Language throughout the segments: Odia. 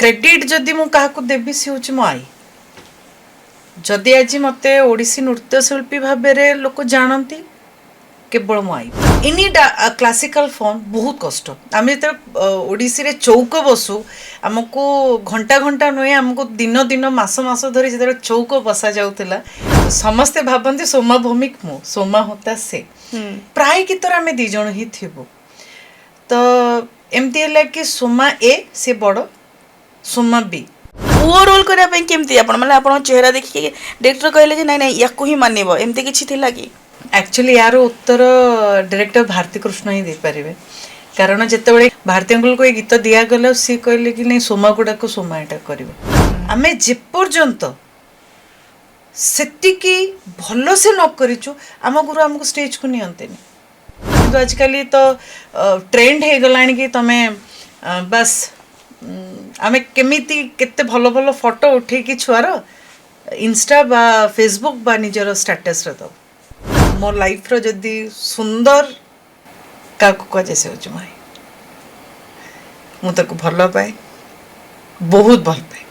କ୍ରେଡ଼ିଟ୍ ଯଦି ମୁଁ କାହାକୁ ଦେବି ସେ ହେଉଛି ମୋ ଆଈ। ଯଦି ଆଜି ମୋତେ ଓଡ଼ିଶୀ ନୃତ୍ୟଶିଳ୍ପୀ ଭାବରେ ଲୋକ ଜାଣନ୍ତି, କେବଳ ମୋ ଆଈ। ଏନି କ୍ଲାସିକାଲ ଫର୍ମ ବହୁତ କଷ୍ଟ। ଆମେ ଯେତେବେଳେ ଓଡ଼ିଶୀରେ ଚୌକ ବସୁ, ଆମକୁ ଘଣ୍ଟା ଘଣ୍ଟା ନୁହେଁ, ଆମକୁ ଦିନ ଦିନ ମାସ ମାସ ଧରି ଯେତେବେଳେ ଚୌକ ବସା ଯାଉଥିଲା, ସମସ୍ତେ ଭାବନ୍ତି ସୋମା ଭୌମିକ ମୁଁ, ସୋମା ହୋତା ସେ। ପ୍ରାୟ ଗୀତରେ ଆମେ ଦି ଜଣ ହିଁ ଥିବୁ। ତ ଏମିତି ହେଲା କି ସୋମା ଏ, ସେ ବଡ଼, ସୋମା ବି। ପୁଅ ରୋଲ୍ କରିବା ପାଇଁ କେମିତି ଆପଣ ମାନେ ଆପଣଙ୍କ ଚେହେରା ଦେଖିକି ଡିରେକ୍ଟର କହିଲେ ଯେ ନାଇଁ ନାଇଁ ୟାକୁ ହିଁ ମାନିବ, ଏମିତି କିଛି ଥିଲା କି? ଆକ୍ଚୁଆଲି ୟାର ଉତ୍ତର ଡିରେକ୍ଟର ଭାରତୀ କୃଷ୍ଣ ହିଁ ଦେଇପାରିବେ, କାରଣ ଯେତେବେଳେ ଭାରତୀ ଅଙ୍କଲକୁ ଏ ଗୀତ ଦିଆଗଲା, ସିଏ କହିଲେ କି ନାଇଁ, ସୋମାକୁ ଡାକ, ସୋମା ଏଇଟା କରିବ। ଆମେ ଯେପର୍ଯ୍ୟନ୍ତ ସେତିକି ଭଲସେ ନ କରିଛୁ, ଆମ ଗୁରୁ ଆମକୁ ଷ୍ଟେଜକୁ ନିଅନ୍ତିନି। କିନ୍ତୁ ଆଜିକାଲି ତ ଟ୍ରେଣ୍ଡ ହେଇଗଲାଣି କି ତମେ ବାସ୍ ଆମେ କେମିତି କେତେ ଭଲ ଭଲ ଫଟୋ ଉଠେଇକି ଛୁଆର ଇନଷ୍ଟା ବା ଫେସବୁକ୍ ବା ନିଜର ଷ୍ଟାଟସ୍ରେ ଦେବୁ। ମୋ ଲାଇଫ୍ର ଯଦି ସୁନ୍ଦର କାହାକୁ କୁହାଯାଏ, ସେ ହେଉଛି ମାଇ। ମୁଁ ତାକୁ ଭଲ ପାଏ, ବହୁତ ଭଲ ପାଏ।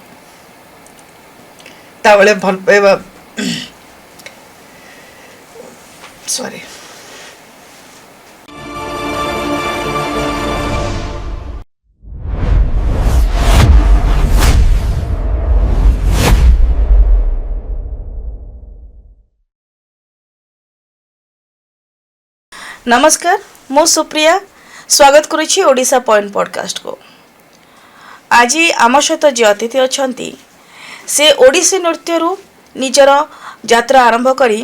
ତା ଭଳିଆ ଭଲ ପାଇବା, ସରି। ନମସ୍କାର, ମୁଁ ସୁପ୍ରିୟା ସ୍ୱାଗତ କରୁଛି ଓଡ଼ିଶା ପଏଣ୍ଟ ପଡ଼କାଷ୍ଟକୁ। ଆଜି ଆମ ସହିତ ଯିଏ ଅତିଥି ଅଛନ୍ତି, ସେ ଓଡ଼ିଶୀ ନୃତ୍ୟରୁ ନିଜର ଯାତ୍ରା ଆରମ୍ଭ କରି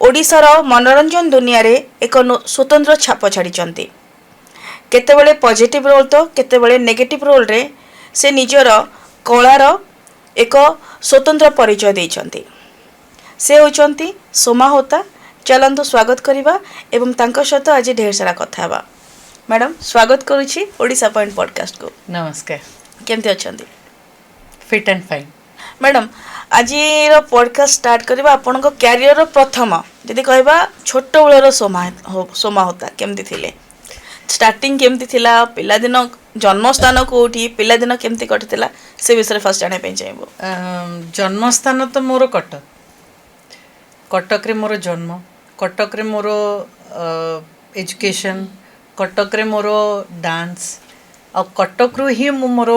ଓଡ଼ିଶାର ମନୋରଞ୍ଜନ ଦୁନିଆରେ ଏକ ସ୍ୱତନ୍ତ୍ର ଛାପ ଛାଡ଼ିଛନ୍ତି। କେତେବେଳେ ପଜିଟିଭ୍ ରୋଲ୍ ତ କେତେବେଳେ ନେଗେଟିଭ୍ ରୋଲ୍ରେ ସେ ନିଜର କଳାର ଏକ ସ୍ୱତନ୍ତ୍ର ପରିଚୟ ଦେଇଛନ୍ତି। ସେ ହେଉଛନ୍ତି ସୋମା ହୋତା। ଚାଲନ୍ତୁ ସ୍ୱାଗତ କରିବା ଏବଂ ତାଙ୍କ ସହିତ ଆଜି ଢେର ସାରା କଥା ହେବା। ମ୍ୟାଡ଼ାମ୍, ସ୍ୱାଗତ କରୁଛି ଓଡ଼ିଶା ପଏଣ୍ଟ ପଡ଼କାଷ୍ଟକୁ। ନମସ୍କାର। କେମିତି ଅଛନ୍ତି? Fit and fine. Madam, ଆଜିର ପଡ଼କାଷ୍ଟ ଷ୍ଟାର୍ଟ କରିବା ଆପଣଙ୍କ କ୍ୟାରିୟରର ପ୍ରଥମ ଯଦି କହିବା ଛୋଟବେଳର ସୋମା ହୋତା କେମିତି ଥିଲେ, ଷ୍ଟାର୍ଟିଂ କେମିତି ଥିଲା, ପିଲାଦିନ, ଜନ୍ମସ୍ଥାନ କେଉଁଠି, ପିଲାଦିନ କେମିତି କଟିଥିଲା, ସେ ବିଷୟରେ ଫାର୍ଷ୍ଟ ଜାଣିବା ପାଇଁ ଚାହିଁବୁ। ଜନ୍ମସ୍ଥାନ ତ ମୋର କଟକ। କଟକରେ ମୋର ଜନ୍ମ, କଟକରେ ମୋର ଏଜୁକେସନ୍, କଟକରେ ମୋର ଡାନ୍ସ, ଆଉ କଟକରୁ ହିଁ ମୁଁ ମୋର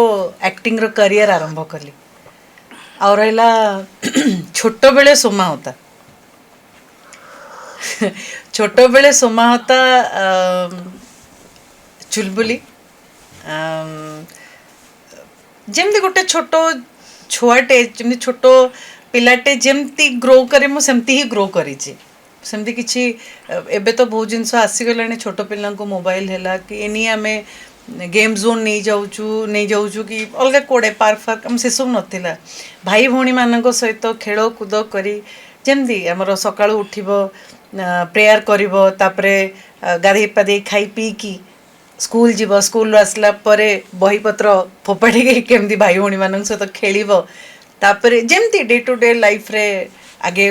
ଆକ୍ଟିଂର କ୍ୟାରିୟର ଆରମ୍ଭ କଲି। ଆଉ ରହିଲା ଛୋଟବେଳେ ସୋମା ହୋତା, ଛୋଟବେଳେ ସୋମା ହୋତା ଚୁଲବୁଲି, ଯେମିତି ଗୋଟେ ଛୋଟ ଛୁଆଟେ, ଯେମିତି ଛୋଟ ପିଲାଟେ ଯେମିତି ଗ୍ରୋ କରେ, ମୁଁ ସେମିତି ହିଁ ଗ୍ରୋ କରିଛି। ସେମିତି କିଛି ଏବେ ତ ବହୁତ ଜିନିଷ ଆସିଗଲାଣି, ଛୋଟ ପିଲାଙ୍କୁ ମୋବାଇଲ ହେଲା କି ଏନି ଆମେ ଗେମ୍ ଜୋନ୍ ନେଇଯାଉଛୁ କି ଅଲଗା କୁଆଡ଼େ ପାର୍କ ଫାର୍କ, ଆମ ସେସବୁ ନଥିଲା। ଭାଇ ଭଉଣୀମାନଙ୍କ ସହିତ ଖେଳକୁଦ କରି, ଯେମିତି ଆମର ସକାଳୁ ଉଠିବ, ପ୍ରେୟାର କରିବ, ତାପରେ ଗାଧେଇ ପାଧେଇ ଖାଇ ପିଇକି ସ୍କୁଲ ଯିବ, ସ୍କୁଲରୁ ଆସିଲା ପରେ ବହିପତ୍ର ଫୋପାଡ଼ିକି କେମିତି ଭାଇ ଭଉଣୀମାନଙ୍କ ସହିତ ଖେଳିବ, ତାପରେ ଯେମିତି ଡେ ଟୁ ଡେ ଲାଇଫରେ ଆଗେ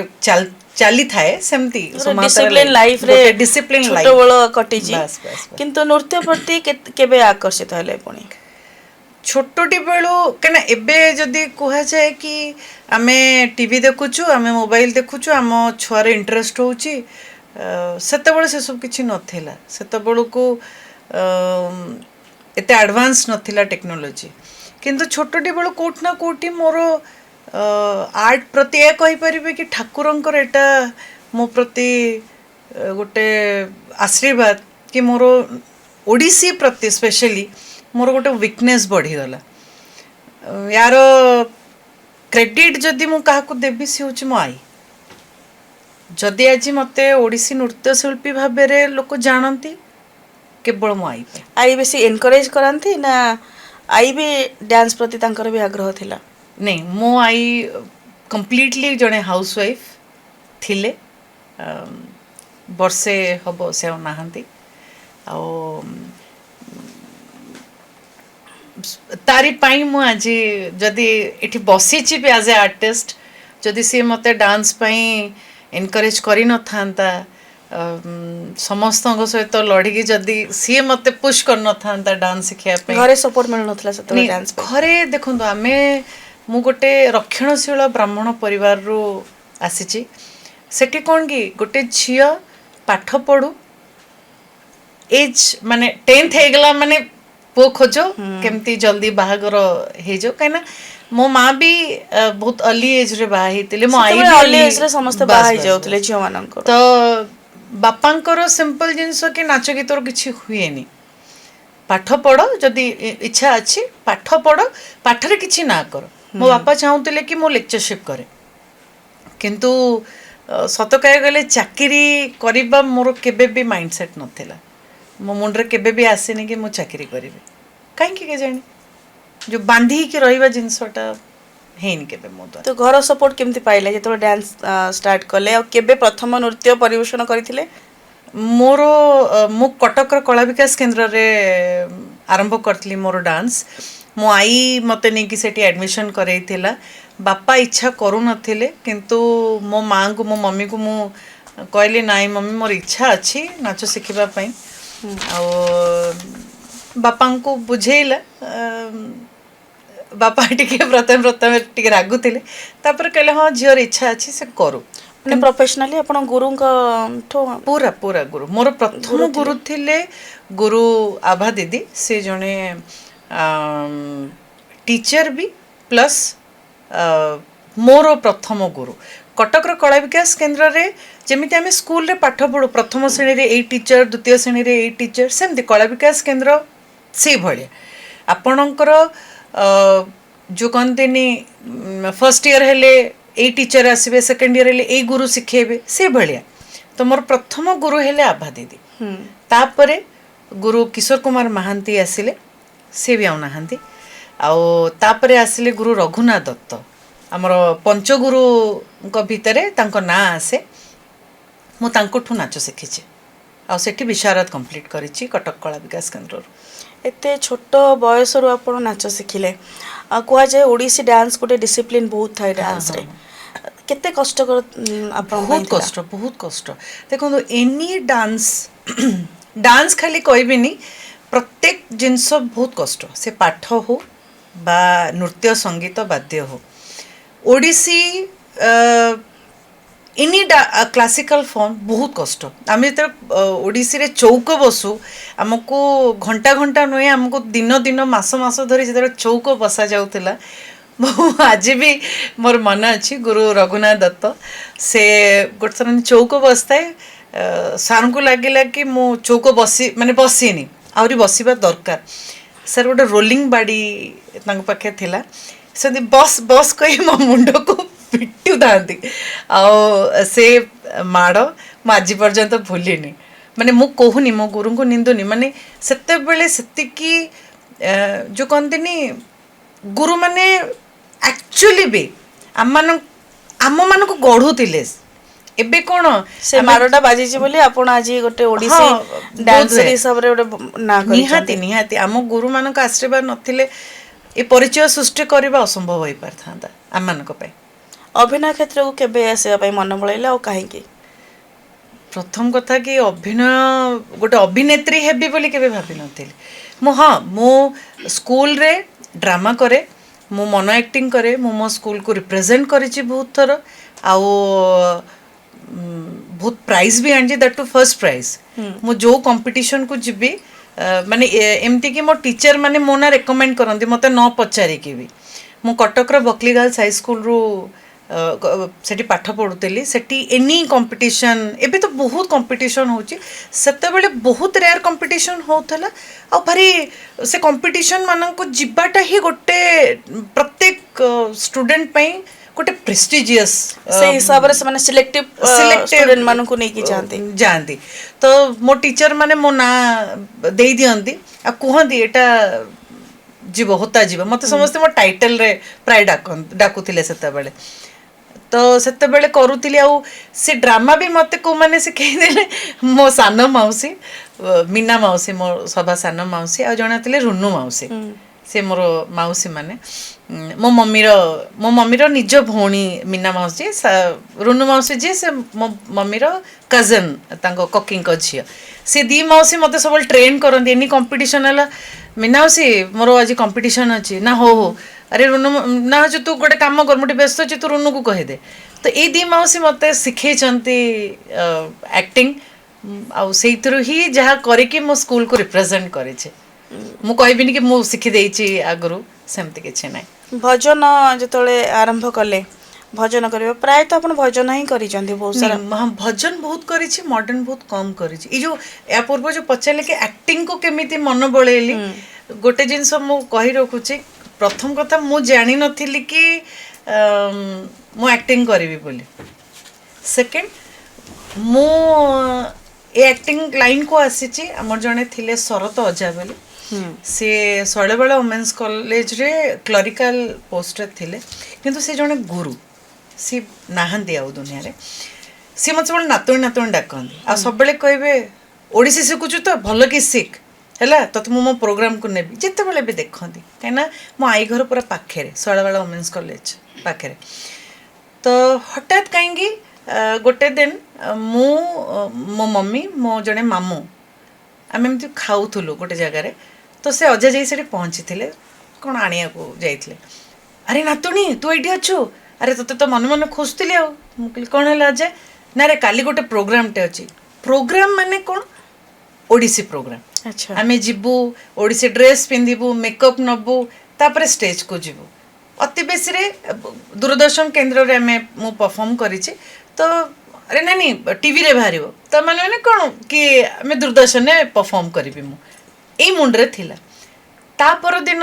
ଚାଲିଥାଏ ସେମିତି ଡିସିପ୍ଲିନ ଲାଇଫରେ ଡିସିପ୍ଲିନ ଛୋଟବେଳ କଟିଛି। ବାସ୍, ବାସ୍, ବାସ୍। କିନ୍ତୁ ନୃତ୍ୟ ପ୍ରତି କେବେ ଆକର୍ଷିତ ହେଲେ ପୁଣି? ଛୋଟଟି ବେଳୁ, କାହିଁକିନା ଏବେ ଯଦି କୁହାଯାଏ କି ଆମେ ଟିଭି ଦେଖୁଛୁ, ଆମେ ମୋବାଇଲ ଦେଖୁଛୁ, ଆମ ଛୁଆର ଇଣ୍ଟରେଷ୍ଟ ହେଉଛି, ସେତେବେଳେ ସେସବୁ କିଛି ନଥିଲା। ସେତେବେଳକୁ ଏତେ ଆଡ଼ଭାନ୍ସ ନଥିଲା ଟେକ୍ନୋଲୋଜି। କିନ୍ତୁ ଛୋଟଟି ବେଳୁ କେଉଁଠି ନା କେଉଁଠି ମୋର ଆର୍ଟ ପ୍ରତି, ଏହା କହିପାରିବେ କି ଠାକୁରଙ୍କର ଏଇଟା ମୋ ପ୍ରତି ଗୋଟେ ଆଶୀର୍ବାଦ କି ମୋର ଓଡ଼ିଶୀ ପ୍ରତି ସ୍ପେଶାଲି ମୋର ଗୋଟେ ୱିକନେସ୍ ବଢ଼ିଗଲା। ୟାର କ୍ରେଡ଼ିଟ୍ ଯଦି ମୁଁ କାହାକୁ ଦେବି, ସେ ହେଉଛି ମୋ ଆଈ। ଯଦି ଆଜି ମୋତେ ଓଡ଼ିଶୀ ନୃତ୍ୟଶିଳ୍ପୀ ଭାବରେ ଲୋକ ଜାଣନ୍ତି, କେବଳ ମୋ ଆଈ ପାଇଁ। ଆଈ ବେଶୀ ଏନକରେଜ କରନ୍ତି ନା ଆଈ ବି ଡ୍ୟାନ୍ସ ପ୍ରତି ତାଙ୍କର ବି ଆଗ୍ରହ ଥିଲା? ନାଇଁ, ମୋ ଆଈ କମ୍ପ୍ଲିଟଲି ଜଣେ ହାଉସ୍ ୱାଇଫ୍ ଥିଲେ। ବର୍ଷେ ହବ ସେ ଆଉ ନାହାନ୍ତି। ଆଉ ତାରି ପାଇଁ ମୁଁ ଆଜି ଯଦି ଏଠି ବସିଛି ବି ଆଜ୍ ଏ ଆର୍ଟିଷ୍ଟ, ଯଦି ସିଏ ମୋତେ ଡାନ୍ସ ପାଇଁ ଏନକରେଜ୍ କରିନଥାନ୍ତା, ସମସ୍ତଙ୍କ ସହିତ ଲଢ଼ିକି, ଯଦି ସିଏ ମୋତେ ପୁଶ୍ କରିନଥାନ୍ତା ଡାନ୍ସ ଶିଖିବା ପାଇଁ। ଘରେ ସପୋର୍ଟ ମିଳୁନଥିଲା ସେତେବେଳେ ନାଇଁ, ଡ୍ୟାନ୍ସ ପାଇଁ? ଘରେ ଦେଖନ୍ତୁ, ମୁଁ ଗୋଟେ ରକ୍ଷଣଶୀଳ ବ୍ରାହ୍ମଣ ପରିବାରରୁ ଆସିଛି। ସେଠି କ'ଣ କି ଗୋଟେ ଝିଅ ପାଠ ପଢୁ, ଏଜ୍ ମାନେ 10th ହେଇଗଲା ମାନେ ପୁଅ ଖୋଜ, କେମିତି ଜଲ୍ଦି ବାହାଘର ହେଇଯାଉ। କାହିଁକିନା ମୋ ମା ବି ବହୁତ ଅର୍ଲି ଏଜ୍ରେ ବାହା ହେଇଥିଲେ, ମୋ I ସେତେବେଳେ ବି ଅର୍ଲି ଏଜରେ ସମସ୍ତେ ବାସ୍, ବାହା ବାସ୍, ହେଇଯାଉଥିଲେ ବାସ୍। ଝିଅମାନଙ୍କର। ତ ବାପାଙ୍କର ସିମ୍ପଲ ଜିନିଷ କି ନାଚ ଗୀତରୁ କିଛି ହୁଏନି, ପାଠ ପଢ଼, ଯଦି ଇଚ୍ଛା ଅଛି ପାଠ ପଢ଼, ପାଠରେ କିଛି ନା କର। ମୋ ବାପା ଚାହୁଁଥିଲେ କି ମୁଁ ଲେକ୍ଚରସିପ୍ କରେ। କିନ୍ତୁ ସତ କହିବାକୁ ଗଲେ ଚାକିରି କରିବା ମୋର କେବେ ବି ମାଇଣ୍ଡ ସେଟ୍ ନଥିଲା। ମୋ ମୁଣ୍ଡରେ କେବେ ବି ଆସିନି କି ମୁଁ ଚାକିରି କରିବି। କାହିଁକି କେଜାଣି, ଯେଉଁ ବାନ୍ଧି ହେଇକି ରହିବା ଜିନିଷଟା ହେଇନି କେବେ ମୋ ଦ୍ୱାରା। ତ ଘର ସପୋର୍ଟ କେମିତି ପାଇଲେ ଯେତେବେଳେ ଡ୍ୟାନ୍ସ ଷ୍ଟାର୍ଟ କଲେ, ଆଉ କେବେ ପ୍ରଥମ ନୃତ୍ୟ ପରିବେଷଣ କରିଥିଲେ? ମୁଁ କଟକର କଳା ବିକାଶ କେନ୍ଦ୍ରରେ ଆରମ୍ଭ କରିଥିଲି ମୋର ଡାନ୍ସ। ମୋ ଆଈ ମୋତେ ନେଇକି ସେଠି ଆଡ଼ମିସନ୍ କରେଇଥିଲା। ବାପା ଇଚ୍ଛା କରୁନଥିଲେ, କିନ୍ତୁ ମୋ ମାଆଙ୍କୁ, ମୋ ମମିକୁ ମୁଁ କହିଲି, ନାଇଁ ମମି, ମୋର ଇଚ୍ଛା ଅଛି ନାଚ ଶିଖିବା ପାଇଁ। ଆଉ ବାପାଙ୍କୁ ବୁଝେଇଲା, ବାପା ଟିକେ ପ୍ରଥମେ ପ୍ରଥମେ ଟିକେ ରାଗୁଥିଲେ। ତାପରେ କହିଲେ, ହଁ, ଝିଅର ଇଚ୍ଛା ଅଛି, ସେ କରୁ। ମାନେ ପ୍ରଫେସନାଲି ଆପଣ ଗୁରୁଙ୍କଠୁ? ପୁରା ପୁରା ଗୁରୁ। ମୋର ପ୍ରଥମ ଗୁରୁ ଥିଲେ ଗୁରୁ ଆଭା ଦିଦି। ସେ ଜଣେ ଟିଚର ବି ପ୍ଲସ୍ ମୋର ପ୍ରଥମ ଗୁରୁ। କଟକର କଳା ବିକାଶ କେନ୍ଦ୍ରରେ ଯେମିତି ଆମେ ସ୍କୁଲରେ ପାଠ ପଢ଼ୁ, ପ୍ରଥମ ଶ୍ରେଣୀରେ ଏଇ ଟିଚର, ଦ୍ୱିତୀୟ ଶ୍ରେଣୀରେ ଏଇ ଟିଚର, ସେମିତି କଳା ବିକାଶ କେନ୍ଦ୍ର ସେଇଭଳିଆ। ଆପଣଙ୍କର ଯେଉଁ କହନ୍ତିନି, ଫର୍ଷ୍ଟ ଇୟର ହେଲେ ଏଇ ଟିଚର ଆସିବେ, ସେକେଣ୍ଡ ଇୟର ହେଲେ ଏଇ ଗୁରୁ ଶିଖେଇବେ, ସେଇଭଳିଆ। ତ ମୋର ପ୍ରଥମ ଗୁରୁ ହେଲେ ଆଭା ଦିଦି। ତାପରେ ଗୁରୁ କିଶୋର କୁମାର ମହାନ୍ତି ଆସିଲେ, ସେ ବି ଆଉ ନାହାନ୍ତି। ଆଉ ତାପରେ ଆସିଲେ ଗୁରୁ ରଘୁନାଥ ଦତ୍ତ। ଆମର ପଞ୍ଚଗୁରୁଙ୍କ ଭିତରେ ତାଙ୍କ ନାଁ ଆସେ। ମୁଁ ତାଙ୍କଠୁ ନାଚ ଶିଖିଛି ଆଉ ସେଠି ବିଶାରଦ କମ୍ପ୍ଲିଟ୍ କରିଛି କଟକ କଳା ବିକାଶ କେନ୍ଦ୍ରରୁ। ଏତେ ଛୋଟ ବୟସରୁ ଆପଣ ନାଚ ଶିଖିଲେ, ଆଉ କୁହାଯାଏ ଓଡ଼ିଶୀ ଡ୍ୟାନ୍ସ ଗୋଟେ ଡିସିପ୍ଲିନ ବହୁତ ଥାଏ ଡ୍ୟାନ୍ସରେ, କେତେ କଷ୍ଟକର ଆପଣଙ୍କ ପାଇଁ ବହୁତ ଥିଲା? କଷ୍ଟ, ବହୁତ କଷ୍ଟ। ଦେଖନ୍ତୁ, ଏନି ଡାନ୍ସ, ଡାନ୍ସ ଖାଲି କହିବିନି, ପ୍ରତ୍ୟେକ ଜିନିଷ ବହୁତ କଷ୍ଟ। ସେ ପାଠ ହଉ ବା ନୃତ୍ୟ, ସଙ୍ଗୀତ, ବାଦ୍ୟ ହଉ, ଓଡ଼ିଶୀ, ଏନି କ୍ଲାସିକାଲ ଫର୍ମ ବହୁତ କଷ୍ଟ। ଆମେ ଯେତେବେଳେ ଓଡ଼ିଶୀରେ ଚୌକ ବସୁ, ଆମକୁ ଘଣ୍ଟା ଘଣ୍ଟା ନୁହେଁ, ଆମକୁ ଦିନ ଦିନ, ମାସ ମାସ ଧରି ଯେତେବେଳେ ଚୌକ ବସା ଯାଉଥିଲା, ମୁଁ ଆଜି ବି ମୋର ମନେ ଅଛି, ଗୁରୁ ରଘୁନାଥ ଦତ୍ତ ସେ ଗୋଟେ ଥର ଏମିତି ଚୌକ ବସିଥାଏ, ସାର୍ଙ୍କୁ ଲାଗିଲା କି ମୁଁ ଚୌକ ବସି ମାନେ ବସିନି, ଆହୁରି ବସିବା ଦରକାର। ସାର୍ ଗୋଟେ ରୋଲିଂ ବାଡ଼ି ତାଙ୍କ ପାଖରେ ଥିଲା, ସେମିତି ବସ୍ ବସ୍ କହି ମୋ ମୁଣ୍ଡକୁ ପିଟୁଥାନ୍ତି। ଆଉ ସେ ମାଡ଼ ମୁଁ ଆଜି ପର୍ଯ୍ୟନ୍ତ ଭୁଲିନି। ମାନେ ମୁଁ କହୁନି, ମୋ ଗୁରୁଙ୍କୁ ନିନ୍ଦୁନି, ମାନେ ସେତେବେଳେ ସେତିକି ଯେଉଁ କହନ୍ତିନି, ଗୁରୁମାନେ ଆକ୍ଚୁଆଲି ବି ଆମମାନଙ୍କୁ ଗଢ଼ୁଥିଲେ। ଏବେ କ'ଣ ସେ ମାଡ଼ଟା ବାଜିଛି ବୋଲି ଆପଣ ଆଜି ଗୋଟେ ଓଡ଼ିଶୀ ଡ୍ୟାନ୍ସର ବୋଧହୁଏ। ହିସାବରେ ଗୋଟେ ନାଁ ନିହାତି। କରିଛନ୍ତି। ନିହାତି, ଆମ ଗୁରୁମାନଙ୍କ ଆଶୀର୍ବାଦ ନଥିଲେ ଏ ପରିଚୟ ସୃଷ୍ଟି କରିବା ଅସମ୍ଭବ ହୋଇପାରିଥାନ୍ତା ଆମମାନଙ୍କ ପାଇଁ। ଅଭିନୟ କ୍ଷେତ୍ରକୁ କେବେ ଆସିବା ପାଇଁ ମନ ବଳେଇଲେ ଆଉ କାହିଁକି? ପ୍ରଥମ କଥା କି ଅଭିନୟ, ଗୋଟେ ଅଭିନେତ୍ରୀ ହେବି ବୋଲି କେବେ ଭାବିନଥିଲି ମୁଁ। ହଁ, ମୁଁ ସ୍କୁଲରେ ଡ୍ରାମା କରେ, ମୁଁ ମନ ଆକ୍ଟିଂ କରେ, ମୁଁ ମୋ ସ୍କୁଲକୁ ରିପ୍ରେଜେଣ୍ଟ କରିଛି ବହୁତ ଥର ଆଉ ବହୁତ ପ୍ରାଇଜ୍ ବି ଆଣିଛି, that two first prize. ମୁଁ ଯେଉଁ କମ୍ପିଟିସନକୁ ଯିବି, ମାନେ ଏମିତିକି ମୋ ଟିଚର ମାନେ ମୋ ନାଁ ରେକମେଣ୍ଡ କରନ୍ତି ମୋତେ ନ ପଚାରିକି ବି। ମୁଁ କଟକର ବକଲି ଗାର୍ଲସ ହାଇସ୍କୁଲରୁ ସେଠି ପାଠ ପଢ଼ୁଥିଲି। ସେଠି ଏନି କମ୍ପିଟିସନ୍, ଏବେ ତ ବହୁତ କମ୍ପିଟିସନ୍ ହେଉଛି, ସେତେବେଳେ ବହୁତ ରେୟାର କମ୍ପିଟିସନ୍ ହେଉଥିଲା। ଆଉ ଭାରି ସେ କମ୍ପିଟିସନ୍ ମାନଙ୍କୁ ଯିବାଟା ହିଁ ଗୋଟେ ପ୍ରତ୍ୟେକ ଷ୍ଟୁଡେଣ୍ଟ ପାଇଁ ଗୋଟେ ପ୍ରେଷ୍ଟିଜିୟସ୍। ସେଇ ହିସାବରେ ସେମାନେ ସିଲେକ୍ଟିଭ ଷ୍ଟୁଡେଣ୍ଟ ମାନଙ୍କୁ ନେଇକି ଯାଆନ୍ତି। ଯାଆନ୍ତି। ତ ମୋ ଟିଚର ମାନେ ମୋ ନାଁ ଦେଇ ଦିଅନ୍ତି ଆଉ କୁହନ୍ତି, ଏଇଟା ଯିବ, ହୋତା ଯିବ। ମୋତେ ସମସ୍ତେ ମୋ ଟାଇଟଲରେ ପ୍ରାୟ ଡାକୁଥିଲେ ସେତେବେଳେ। ତ ସେତେବେଳେ କରୁଥିଲି ଆଉ ସେ ଡ୍ରାମା ବି ମୋତେ କେଉଁମାନେ ଶିଖେଇଦେଲେ, ମୋ ସାନ ମାଉସୀ, ମୀନା ମାଉସୀ, ମୋ ସଭା ସାନ ମାଉସୀ, ଆଉ ଜଣେ ଥିଲେ ରୁନୁ ମାଉସୀ। ସେ ମୋର ମାଉସୀ ମାନେ, ମୋ ମମିର ନିଜ ଭଉଣୀ ମୀନା ମାଉସୀ, ରୁନୁ ମାଉସୀ ଯିଏ, ସେ ମୋ ମମିର କଜନ୍, ତାଙ୍କ କକିଙ୍କ ଝିଅ। ସେ ଦି ମାଉସୀ ମୋତେ ସବୁବେଳେ ଟ୍ରେନ୍ କରନ୍ତି। ଏନି କମ୍ପିଟିସନ୍ ହେଲା, ମୀନା ମାଉସୀ, ମୋର ଆଜି କମ୍ପିଟିସନ୍ ଅଛି। ନା, ହଉ ହଉ। ଆରେ ରୁନୁ, ନା ହଉଛି ତୁ ଗୋଟେ କାମ କର, ମୁଁ ଟିକେ ବ୍ୟସ୍ତ ଅଛି, ତୁ ରୁନୁକୁ କହିଦେ। ତ ଏଇ ଦି ମାଉସୀ ମୋତେ ଶିଖେଇଛନ୍ତି ଆକ୍ଟିଂ, ଆଉ ସେଇଥିରୁ ହିଁ ଯାହା କରିକି ମୋ ସ୍କୁଲକୁ ରିପ୍ରେଜେଣ୍ଟ କରିଛି। ମୁଁ କହିବିନି କି ମୁଁ ଶିଖିଦେଇଛି ଆଗରୁ, ସେମିତି କିଛି ନାହିଁ। ଭଜନ ଯେତେବେଳେ ଆରମ୍ଭ କଲେ ଭଜନ କରିବା, ପ୍ରାୟତଃ ଆପଣ ଭଜନ ହିଁ କରିଛନ୍ତି ବହୁତ ସାରା। ନାଇଁ, ହଁ, ଭଜନ ବହୁତ କରିଛି, ମଡର୍ନ ବହୁତ କମ୍ କରିଛି। ଏଇ ଯୋଉ ୟା ପୂର୍ବ ଯୋଉ ପଚାରିଲେ କି ଆକ୍ଟିଂକୁ କେମିତି ମନ ବଳେଇଲି, ଗୋଟେ ଜିନିଷ ମୁଁ କହି ରଖୁଛି। ପ୍ରଥମ କଥା, ମୁଁ ଜାଣିନଥିଲି କି ମୁଁ ଆକ୍ଟିଂ କରିବି ବୋଲି। ସେକେଣ୍ଡ, ମୁଁ ଏ ଆକ୍ଟିଂ ଲାଇନକୁ ଆସିଛି, ଆମର ଜଣେ ଥିଲେ ଶରତ ଅଜା ବୋଲି, ସେ ଶୈଳବାଳା ଓମେନ୍ସ କଲେଜରେ କ୍ଲରିକାଲ ପୋଷ୍ଟରେ ଥିଲେ, କିନ୍ତୁ ସେ ଜଣେ ଗୁରୁ, ସିଏ ନାହାନ୍ତି ଆଉ ଦୁନିଆରେ। ସିଏ ମୋତେ ସବୁବେଳେ ନାତୁଣୀ ନାତୁଣୀ ଡାକନ୍ତି, ଆଉ ସବୁବେଳେ କହିବେ, ଓଡ଼ିଶୀ ଶିଖୁଛୁ ତ, ଭଲ କି ଶିଖ, ହେଲା, ତତେ ମୁଁ ମୋ ପ୍ରୋଗ୍ରାମକୁ ନେବି, ଯେତେବେଳେ ବି ଦେଖନ୍ତି। କାହିଁକିନା ମୋ ଆଈ ଘର ପୁରା ପାଖରେ, ଶୈଳବାଳା ଓମେନ୍ସ କଲେଜ ପାଖରେ। ତ ହଠାତ୍ କାହିଁକି ଗୋଟେ ଦିନ ମୁଁ, ମୋ ମମି, ମୋ ଜଣେ ମାମୁଁ, ଆମେ ଏମିତି ଖାଉଥିଲୁ ଗୋଟେ ଜାଗାରେ। ତ ସେ ଅଜା ଯାଇ ସେଠି ପହଞ୍ଚିଥିଲେ, କ'ଣ ଆଣିବାକୁ ଯାଇଥିଲେ। ଆରେ ନାତୁଣୀ, ତୁ ଏଇଠି ଅଛୁ? ଆରେ ତୋତେ ତ ମନେ ମନେ ଖୋଜୁଥିଲି। ଆଉ ମୁଁ କହିଲି, କ'ଣ ହେଲା ଅଜା? ନା ରେ, କାଲି ଗୋଟେ ପ୍ରୋଗ୍ରାମଟେ ଅଛି। ପ୍ରୋଗ୍ରାମ ମାନେ କ'ଣ? ଓଡ଼ିଶୀ ପ୍ରୋଗ୍ରାମ। ଆମେ ଯିବୁ, ଓଡ଼ିଶୀ ଡ୍ରେସ୍ ପିନ୍ଧିବୁ, ମେକଅପ୍ ନେବୁ, ତାପରେ ଷ୍ଟେଜକୁ ଯିବୁ। ଅତି ବେଶୀରେ ଦୂରଦର୍ଶନ କେନ୍ଦ୍ରରେ ମୁଁ ପରଫର୍ମ କରିଛି। ତ ଆରେ ନାଇଁ ନାଇଁ, ଟିଭିରେ ବାହାରିବ। ତା ମାନେ ମାନେ କ'ଣ କି ଆମେ ଦୂରଦର୍ଶନରେ ପରଫର୍ମ କରିବି, ମୁଁ ଏଇ ମୁଣ୍ଡରେ ଥିଲା। ତା ପରଦିନ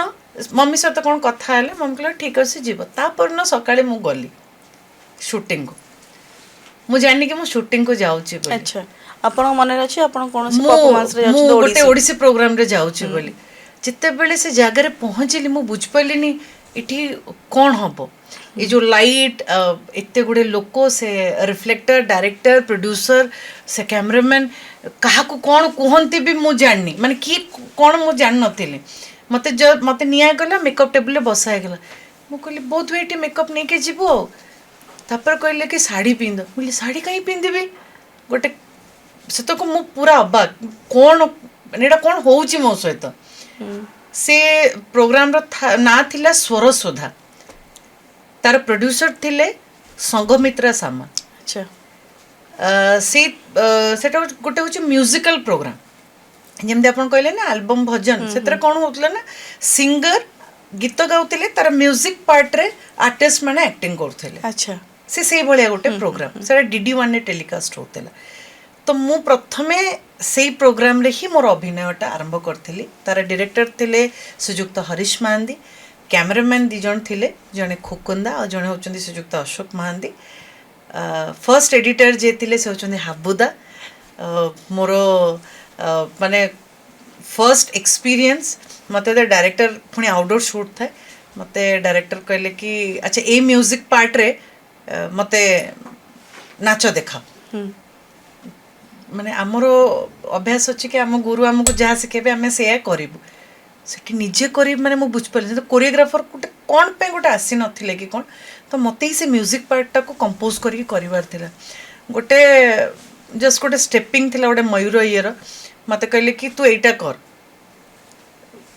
ମମି ସହିତ କ'ଣ କଥା ହେଲେ, ମମି କହିଲା ଠିକ୍ ଅଛି, ଯିବ। ତା ପରଦିନ ସକାଳେ ମୁଁ ଗଲି ସୁଟିଂକୁ। ମୁଁ ଜାଣିନି କି ମୁଁ ସୁଟିଂକୁ ଯାଉଛି ବୋଲି। ଆଚ୍ଛା, ଆପଣଙ୍କ ମନରେ ଅଛି ଆପଣ କୌଣସି ମୁଁ ପରଫର୍ମାନ୍ସରେ ମୁଁ ଯାଉଛନ୍ତି? ଗୋଟେ ଓଡ଼ିଶୀ ଓଡ଼ିଶୀ ପ୍ରୋଗ୍ରାମରେ ଯାଉଛି ବୋଲି। ଯେତେବେଳେ ସେ ଜାଗାରେ ପହଞ୍ଚିଲି, ମୁଁ ବୁଝିପାରିଲିନି ଏଠି କ'ଣ ହବ। ଏ ଯୋଉ ଲାଇଟ୍, ଏତେ ଗୁଡ଼େ ଲୋକ, ସେ ରିଫ୍ଲେକ୍ଟର, ଡାଇରେକ୍ଟର, ପ୍ରଡ୍ୟୁସର, ସେ କ୍ୟାମେରାମ୍ୟାନ୍, କାହାକୁ କ'ଣ କୁହନ୍ତି ବି ମୁଁ ଜାଣିନି, ମାନେ କିଏ କ'ଣ ମୁଁ ଜାଣିନଥିଲି। ମୋତେ ନିଆଗଲା, ମେକଅପ୍ ଟେବୁଲରେ ବସା ହେଇଗଲା। ମୁଁ କହିଲି, ବୋଧ ହୁଏ ଏଠି ମେକଅପ୍ ନେଇକି ଯିବୁ। ଆଉ ତାପରେ କହିଲେ କି ଶାଢ଼ୀ ପିନ୍ଧ। ମୁଁ କହିଲି, ଶାଢ଼ୀ କାହିଁ ପିନ୍ଧିବି? ଗୋଟେ ସେତକ ମୁଁ ପୁରା ଅବାକ୍, କ'ଣ ମାନେ ଏଇଟା କ'ଣ ହେଉଛି ମୋ ସହିତ? ସେ ପ୍ରୋଗ୍ରାମର ନାଁ ଥିଲା ସ୍ୱର ସୁଧା। ତାର ପ୍ରଡ୍ୟୁସର ଥିଲେ ସଂଘମିତ୍ରା ସାମଲ। ସେ ସେଟା ଗୋଟେ ହେଉଛି ମ୍ୟୁଜିକାଲ ପ୍ରୋଗ୍ରାମ, ଯେମିତି ଆପଣ କହିଲେ ନା ଆଲବମ୍ ଭଜନ। ସେଥିରେ କ'ଣ ହେଉଥିଲା ନା, ସିଙ୍ଗର ଗୀତ ଗାଉଥିଲେ, ତାର ମ୍ୟୁଜିକ ପାର୍ଟରେ ଆର୍ଟିଷ୍ଟ ମାନେ ଆକ୍ଟିଂ କରୁଥିଲେ। ସେ ସେଇଭଳିଆ ଗୋଟେ ପ୍ରୋଗ୍ରାମ, ସେଟା ଡିଡି ୱାନରେ ଟେଲିକାଷ୍ଟ ହେଉଥିଲା। ତ ମୁଁ ପ୍ରଥମେ ସେଇ ପ୍ରୋଗ୍ରାମରେ ହିଁ ମୋର ଅଭିନୟଟା ଆରମ୍ଭ କରିଥିଲି। ତାର ଡିରେକ୍ଟର ଥିଲେ ଶ୍ରୀଯୁକ୍ତ ହରିଶ ମହାନ୍ତି, କ୍ୟାମେରାମ୍ୟାନ୍ ଦୁଇ ଜଣ ଥିଲେ, ଜଣେ ଖୋକନ୍ଦା ଆଉ ଜଣେ ହେଉଛନ୍ତି ଶ୍ରୀଯୁକ୍ତ ଅଶୋକ ମହାନ୍ତି। ଫର୍ଷ୍ଟ ଏଡିଟର ଯିଏ ଥିଲେ, ସେ ହେଉଛନ୍ତି ହାବୁଦା। ମୋର ମାନେ ଫର୍ଷ୍ଟ ଏକ୍ସପିରିଏନ୍ସ, ମୋତେ ଡାଇରେକ୍ଟର, ପୁଣି ଆଉଟଡୋର୍ ସୁଟ୍ ଥାଏ, ମୋତେ ଡାଇରେକ୍ଟର କହିଲେ କି ଆଚ୍ଛା, ଏଇ ମ୍ୟୁଜିକ୍ ପାର୍ଟରେ ମୋତେ ନାଚ ଦେଖାଅ। ମାନେ ଆମର ଅଭ୍ୟାସ ଅଛି କି ଆମ ଗୁରୁ ଆମକୁ ଯାହା ଶିଖେଇବେ, ଆମେ ସେଇଆ କରିବୁ। ସେଠି ନିଜେ କରିବି ମାନେ ମୁଁ ବୁଝିପାରିଲି, କୋରିଓଗ୍ରାଫର ଗୋଟେ କ'ଣ ପାଇଁ ଗୋଟେ ଆସିନଥିଲେ କି କ'ଣ, ତ ମୋତେ ହିଁ ସେ ମ୍ୟୁଜିକ୍ ପାର୍ଟଟାକୁ କମ୍ପୋଜ୍ କରିକି କରିବାର ଥିଲା। ଗୋଟେ ଜଷ୍ଟ ଗୋଟେ ଷ୍ଟେପିଂ ଥିଲା, ଗୋଟେ ମୟୂର ଇଏର। ମୋତେ କହିଲେ କି ତୁ ଏଇଟା କର।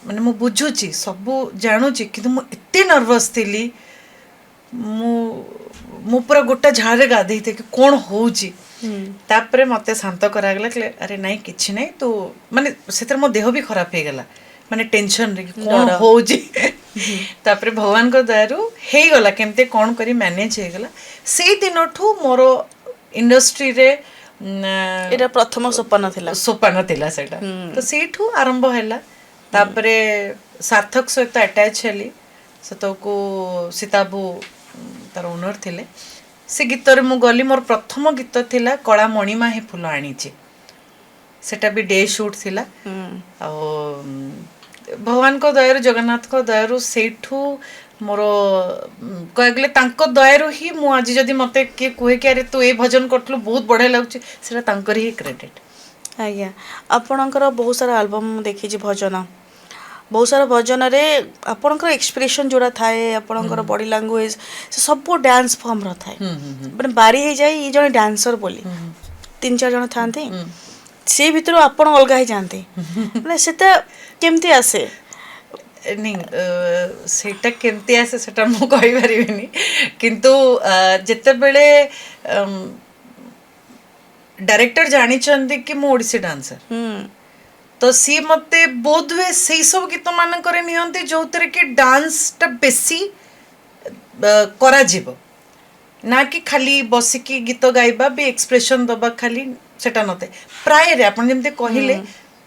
ମାନେ ମୁଁ ବୁଝୁଛି, ସବୁ ଜାଣୁଛି, କିନ୍ତୁ ମୁଁ ଏତେ ନର୍ଭସ୍ ଥିଲି, ମୁଁ ପୁରା ଗୋଟା ଝାଳରେ ଗାଧେଇଥିଲି କି କ'ଣ ହେଉଛି। ତାପରେ ମୋତେ ଶାନ୍ତ କରାଗଲା, କହିଲେ ଆରେ ନାଇଁ, କିଛି ନାହିଁ ତୁ, ମାନେ ସେଥିରେ ମୋ ଦେହ ବି ଖରାପ ହେଇଗଲା, ମାନେ ଟେନସନରେ କି କ'ଣ ଡର। ହେଉଛି। ତାପରେ ଭଗବାନଙ୍କ ଦୟାରୁ ହେଇଗଲା, କେମିତି କ'ଣ କରି ମ୍ୟାନେଜ୍ ହେଇଗଲା। ସେଇ ଦିନଠୁ ମୋର ଇଣ୍ଡଷ୍ଟ୍ରିରେ ଏଇଟା ପ୍ରଥମ ସୋପାନ ଥିଲା। ସୋପାନ ଥିଲା ସେଇଟା। ତ ସେଇଠୁ ଆରମ୍ଭ ହେଲା। ତାପରେ ସାର୍ଥକ ସହିତ ଆଟାଚ୍ ହେଲି। ସେତେବେଳକୁ ସୀତାବୁ ତାର ଓନର୍ ଥିଲେ। ସେ ଗୀତରେ ମୁଁ ଗଲି। ମୋର ପ୍ରଥମ ଗୀତ ଥିଲା କଳା ମଣିମା ହେ ଫୁଲ ଆଣିଛି। ସେଟା ବି ଡେ ସୁଟ୍ ଥିଲା। ଆଉ ଭଗବାନଙ୍କ ଦୟାରୁ, ଜଗନ୍ନାଥଙ୍କ ଦୟାରୁ, ସେଇଠୁ ମୋର କହିବାକୁ ଗଲେ ତାଙ୍କ ଦୟାରୁ ହିଁ ମୁଁ ଆଜି ଯଦି ମୋତେ କିଏ କୁହେ କି ଆରେ, ତୁ ଏ ଭଜନ କରୁଥିଲୁ, ବହୁତ ବଢ଼ିଆ ଲାଗୁଛି, ସେଇଟା ତାଙ୍କର ହିଁ କ୍ରେଡିଟ୍। ଆଜ୍ଞା, ଆପଣଙ୍କର ବହୁତ ସାରା ଆଲବମ୍ ମୁଁ ଦେଖିଛି ଭଜନ। ବହୁତ ସାରା ଭଜନରେ ଆପଣଙ୍କର ଏକ୍ସପ୍ରେସନ୍ ଯୋଉଟା ଥାଏ, ଆପଣଙ୍କର ବଡି ଲାଙ୍ଗୁଏଜ, ସେ ସବୁ ଡ୍ୟାନ୍ସ ଫର୍ମର ଥାଏ। ହୁଁ ହୁଁ ହୁଁ ମାନେ ବାରି ହେଇଯାଏ ଇଏ ଜଣେ ଡ୍ୟାନ୍ସର ବୋଲି। ତିନି ଚାରି ଜଣ ଥାଆନ୍ତି, ସେ ଭିତରୁ ଆପଣ ଅଲଗା ହେଇଯାଆନ୍ତି। ମାନେ ସେଟା କେମିତି ଆସେ? ନାଇଁ, ସେଇଟା କେମିତି ଆସେ ସେଟା ମୁଁ କହିପାରିବିନି, କିନ୍ତୁ ଯେତେବେଳେ ଡାଇରେକ୍ଟର ଜାଣିଛନ୍ତି କି ମୁଁ ଓଡ଼ିଶୀ ଡାନ୍ସର, ତ ସିଏ ମୋତେ ବୋଧ ହୁଏ ସେଇ ସବୁ ଗୀତ ମାନଙ୍କରେ ନିଅନ୍ତି ଯୋଉଥିରେ କି ଡାନ୍ସଟା ବେଶୀ କରାଯିବ, ନା କି ଖାଲି ବସିକି ଗୀତ ଗାଇବା ବି ଏକ୍ସପ୍ରେସନ୍ ଦେବା ଖାଲି ସେଟା ନଥାଏ। ପ୍ରାୟରେ ଆପଣ ଯେମିତି କହିଲେ,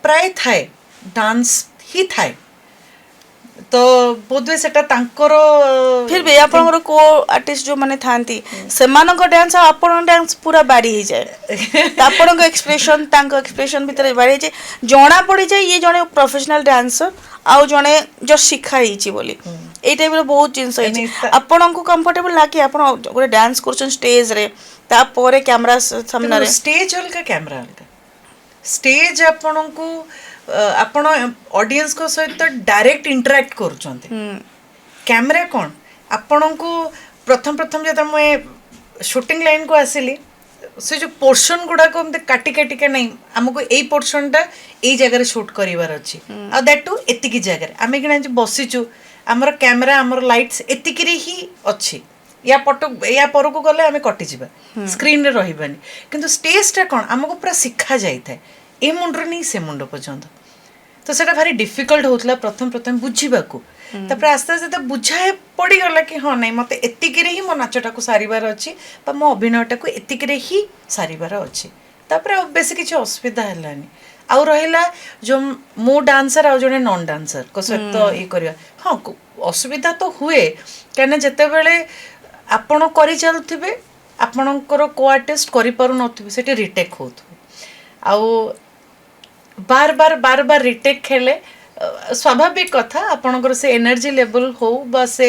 ପ୍ରାୟ ଥାଏ, ଡାନ୍ସ ହିଁ ଥାଏ। ତ ବୋଧହୁଏ ସେଟା ତାଙ୍କର। फिर भी ଆପଣଙ୍କର କୋ ଆର୍ଟିଷ୍ଟ ଯୋଉମାନେ ଥାଆନ୍ତି, ସେମାନଙ୍କ ଡ୍ୟାନ୍ସ ଆଉ ଆପଣଙ୍କ ଡ୍ୟାନ୍ସ ପୁରା ବାରି ହେଇଯାଏ। ତ ଆପଣଙ୍କ ଏକ୍ସପ୍ରେସନ ତାଙ୍କ ଏକ୍ସପ୍ରେସନ ଭିତରେ ବାରି ହେଇଯାଏ, ଜଣା ପଡ଼ିଯାଏ ଇଏ ଜଣେ ପ୍ରଫେସନାଲ ଡ୍ୟାନ୍ସର ଆଉ ଜଣେ ଜଷ୍ଟ ଶିଖା ହେଇଛି ବୋଲି। ଏଇ ଟାଇପର ବହୁତ ଜିନିଷ ହେଇଛି। ନାଇଁ, ଆପଣଙ୍କୁ କମ୍ଫର୍ଟେବଲ ଲାଗେ, ଆପଣ ଗୋଟେ ଡ୍ୟାନ୍ସ କରୁଛନ୍ତି ଷ୍ଟେଜରେ, ତାପରେ କ୍ୟାମେରା ସାମ୍ନାରେ? ଷ୍ଟେଜ ଅଲଗା, କ୍ୟାମେରା ଅଲଗା। ଷ୍ଟେଜ ଆପଣଙ୍କୁ ଆପଣ ଅଡିଏନ୍ସଙ୍କ ସହିତ ଡାଇରେକ୍ଟ ଇଣ୍ଟରାକ୍ଟ କରୁଛନ୍ତି। କ୍ୟାମେରା କ'ଣ, ଆପଣଙ୍କୁ ପ୍ରଥମ ପ୍ରଥମ ଯେତେବେଳେ ମୁଁ ସୁଟିଂ ଲାଇନ୍କୁ ଆସିଲି, ସେ ଯେଉଁ ପୋର୍ସନ୍ ଗୁଡ଼ାକ ଏମିତି କାଟି କାଟିକା, ନାହିଁ, ଆମକୁ ଏଇ ପୋର୍ସନ୍ଟା ଏଇ ଜାଗାରେ ସୁଟ୍ କରିବାର ଅଛି, ଆଉ that two ଏତିକି ଜାଗାରେ। ଆମେ କିଣା ଆଜି ବସିଛୁ, ଆମର କ୍ୟାମେରା, ଆମର ଲାଇଟ୍ସ ଏତିକିରେ ହିଁ ଅଛି। ୟା ପଟ ୟା ପରକୁ ଗଲେ ଆମେ କଟିଯିବା, ସ୍କ୍ରିନ୍ରେ ରହିବାନି। କିନ୍ତୁ ଷ୍ଟେଜଟା କ'ଣ, ଆମକୁ ପୁରା ଶିଖା ଯାଇଥାଏ ଏ ମୁଣ୍ଡରୁ ନେଇ ସେ ମୁଣ୍ଡ ପର୍ଯ୍ୟନ୍ତ। ତ ସେଇଟା ଭାରି ଡିଫିକଲ୍ଟ ହେଉଥିଲା ପ୍ରଥମେ ପ୍ରଥମେ ବୁଝିବାକୁ। ତାପରେ ଆସ୍ତେ ଆସ୍ତେ ତ ବୁଝା ପଡ଼ିଗଲା କି ହଁ, ନାଇଁ, ମୋତେ ଏତିକିରେ ହିଁ ମୋ ନାଚଟାକୁ ସାରିବାର ଅଛି ବା ମୋ ଅଭିନୟଟାକୁ ଏତିକିରେ ହିଁ ସାରିବାର ଅଛି। ତାପରେ ଆଉ ବେଶୀ କିଛି ଅସୁବିଧା ହେଲାନି। ଆଉ ରହିଲା ଯେଉଁ ମୁଁ ଡାନ୍ସର ଆଉ ଜଣେ ନନ୍ ଡାନ୍ସରଙ୍କ ସହିତ ଇଏ କରିବା, ହଁ, ଅସୁବିଧା ତ ହୁଏ, କାହିଁକିନା ଯେତେବେଳେ ଆପଣ କରିଚାଲୁଥିବେ, ଆପଣଙ୍କର କୋ ଆର୍ଟିଷ୍ଟ କରିପାରୁନଥିବେ, ସେଠି ରିଟେକ୍ ହେଉଥିବ। ଆଉ ବାର ବାର ବାର ବାର ରିଟେକ୍ ହେଲେ ସ୍ୱାଭାବିକ କଥା, ଆପଣଙ୍କର ସେ ଏନର୍ଜି ଲେଭେଲ ହଉ ବା ସେ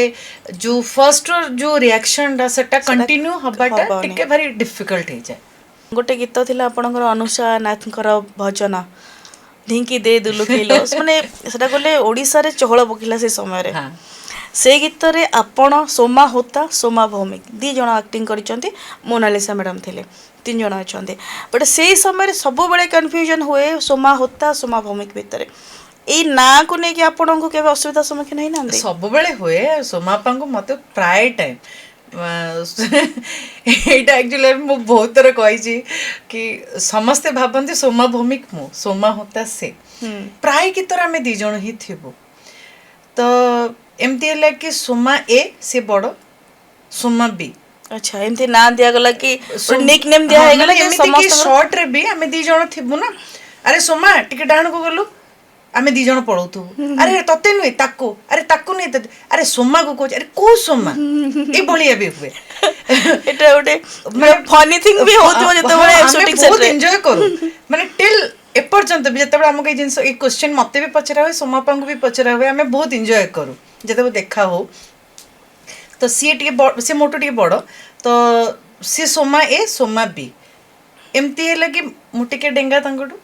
ଯୋଉ ଫର୍ଷ୍ଟର ଯୋଉ ରିଆକ୍ସନଟା, ସେଟା କଣ୍ଟିନ୍ୟୁ ହବାଟା ହବନି। ଟିକେ ଭାରି ଡିଫିକଲ୍ଟ ହେଇଯାଏ। ଗୋଟେ ଗୀତ ଥିଲା ଆପଣଙ୍କର, ଅନୁସୟା ନାଥଙ୍କର ଭଜନ, ଢିଙ୍କି ଦେ ଦୁଲୁକିଲୋ। ମାନେ ସେଟା ଗଲେ ଓଡ଼ିଶାରେ ଚହଳ ପକେଇଲା ସେ ସମୟରେ। ସେଇ ଗୀତରେ ଆପଣ, ସୋମା ହୋତା, ସୋମା ଭୌମିକ ଦି ଜଣ ଆକ୍ଟିଂ କରିଛନ୍ତି, ମୋନାଲିସା ମ୍ୟାଡ଼ାମ୍ ଥିଲେ, ତିନି ଜଣ ଅଛନ୍ତି। ବଟ୍ ସେଇ ସମୟରେ ସବୁବେଳେ କନଫ୍ୟୁଜନ୍ ହୁଏ ସୋମା ହୋତା, ସୋମା ଭୌମିକ ଭିତରେ। ଏଇ ନାଁକୁ ନେଇକି ଆପଣଙ୍କୁ କେବେ ଅସୁବିଧା ସମ୍ମୁଖୀନ ହେଇନାହାନ୍ତି? ସବୁବେଳେ ହୁଏ। ସୋମାପାଙ୍କୁ ମତେ ପ୍ରାୟ ଟାଇମ୍ ଏଇଟା ଆକ୍ଚୁଆଲି ମୁଁ ବହୁତ ଥର କହିଛି କି ସମସ୍ତେ ଭାବନ୍ତି ସୋମା ଭୌମିକ ମୁଁ, ସୋମା ହୋତା ସେ। ପ୍ରାୟ ଗୀତରେ ଆମେ ଦି ଜଣ ହିଁ ଥିବୁ। ତ ଏମିତି ହେଲା କି ସୋମା ଏ, ସେ ବଡ଼, ସୋମା ବି। ଆଚ୍ଛା, ଏମିତି ନାଁ ଦିଆଗଲା କି ନିକ୍ ନେମ୍ ଦିଆ ହେଇଗଲା କି ଏମିତି କି ସମସ୍ତଙ୍କର? ସର୍ଟରେ ବି ଆମେ ଦି ଜଣ ଥିବୁ ନା, ଆରେ ସୋମା, ଟିକେ ଡାହାଣକୁ ଗଲୁ, ଆମେ ଦି ଜଣ ପଳଉଥିବୁ। ଆରେ ତତେ ନୁହେଁ, ତାକୁ। ଆରେ ତାକୁ ନୁହେଁ, ତତେ। ଆରେ ସୋମାକୁ କହୁଛି। ଆରେ କୋଉ ସୋମା? ଏଇଭଳିଆ ବି ହୁଏ। ଏଟା ଗୋଟେ ଫନି ଥିଙ୍ଗ ବି ହଉଥିବ ଯେତେବେଳେ ହଁ, ଆମେ ସୁଟିଂ ବହୁତ ସେଟ୍ରେ। ଏନ୍ଜୟ କରୁ। ମାନେ ଟିଲ୍ ଏପର୍ଯ୍ୟନ୍ତ ବି ଯେତେବେଳେ ଆମକୁ ଏଇ ଜିନିଷ, ଏଇ କ୍ୱେଶ୍ଚନ ମତେ ବି ପଚରା ହୁଏ, ସୋମାପାଙ୍କୁ ବି ପଚରା ହୁଏ, ଆମେ ବହୁତ ଏନ୍ଜୟ କରୁ ଯେତେବେଳେ ଦେଖା ହଉ। ତ ସିଏ ଟିକେ ସିଏ ମୋଠୁ ଟିକେ ବଡ଼, ତ ସିଏ ସୋମା ଏ, ସୋମା ବି। ଏମିତି ହେଲା କି ମୁଁ ଟିକେ ଡେଙ୍ଗା ତାଙ୍କଠୁ,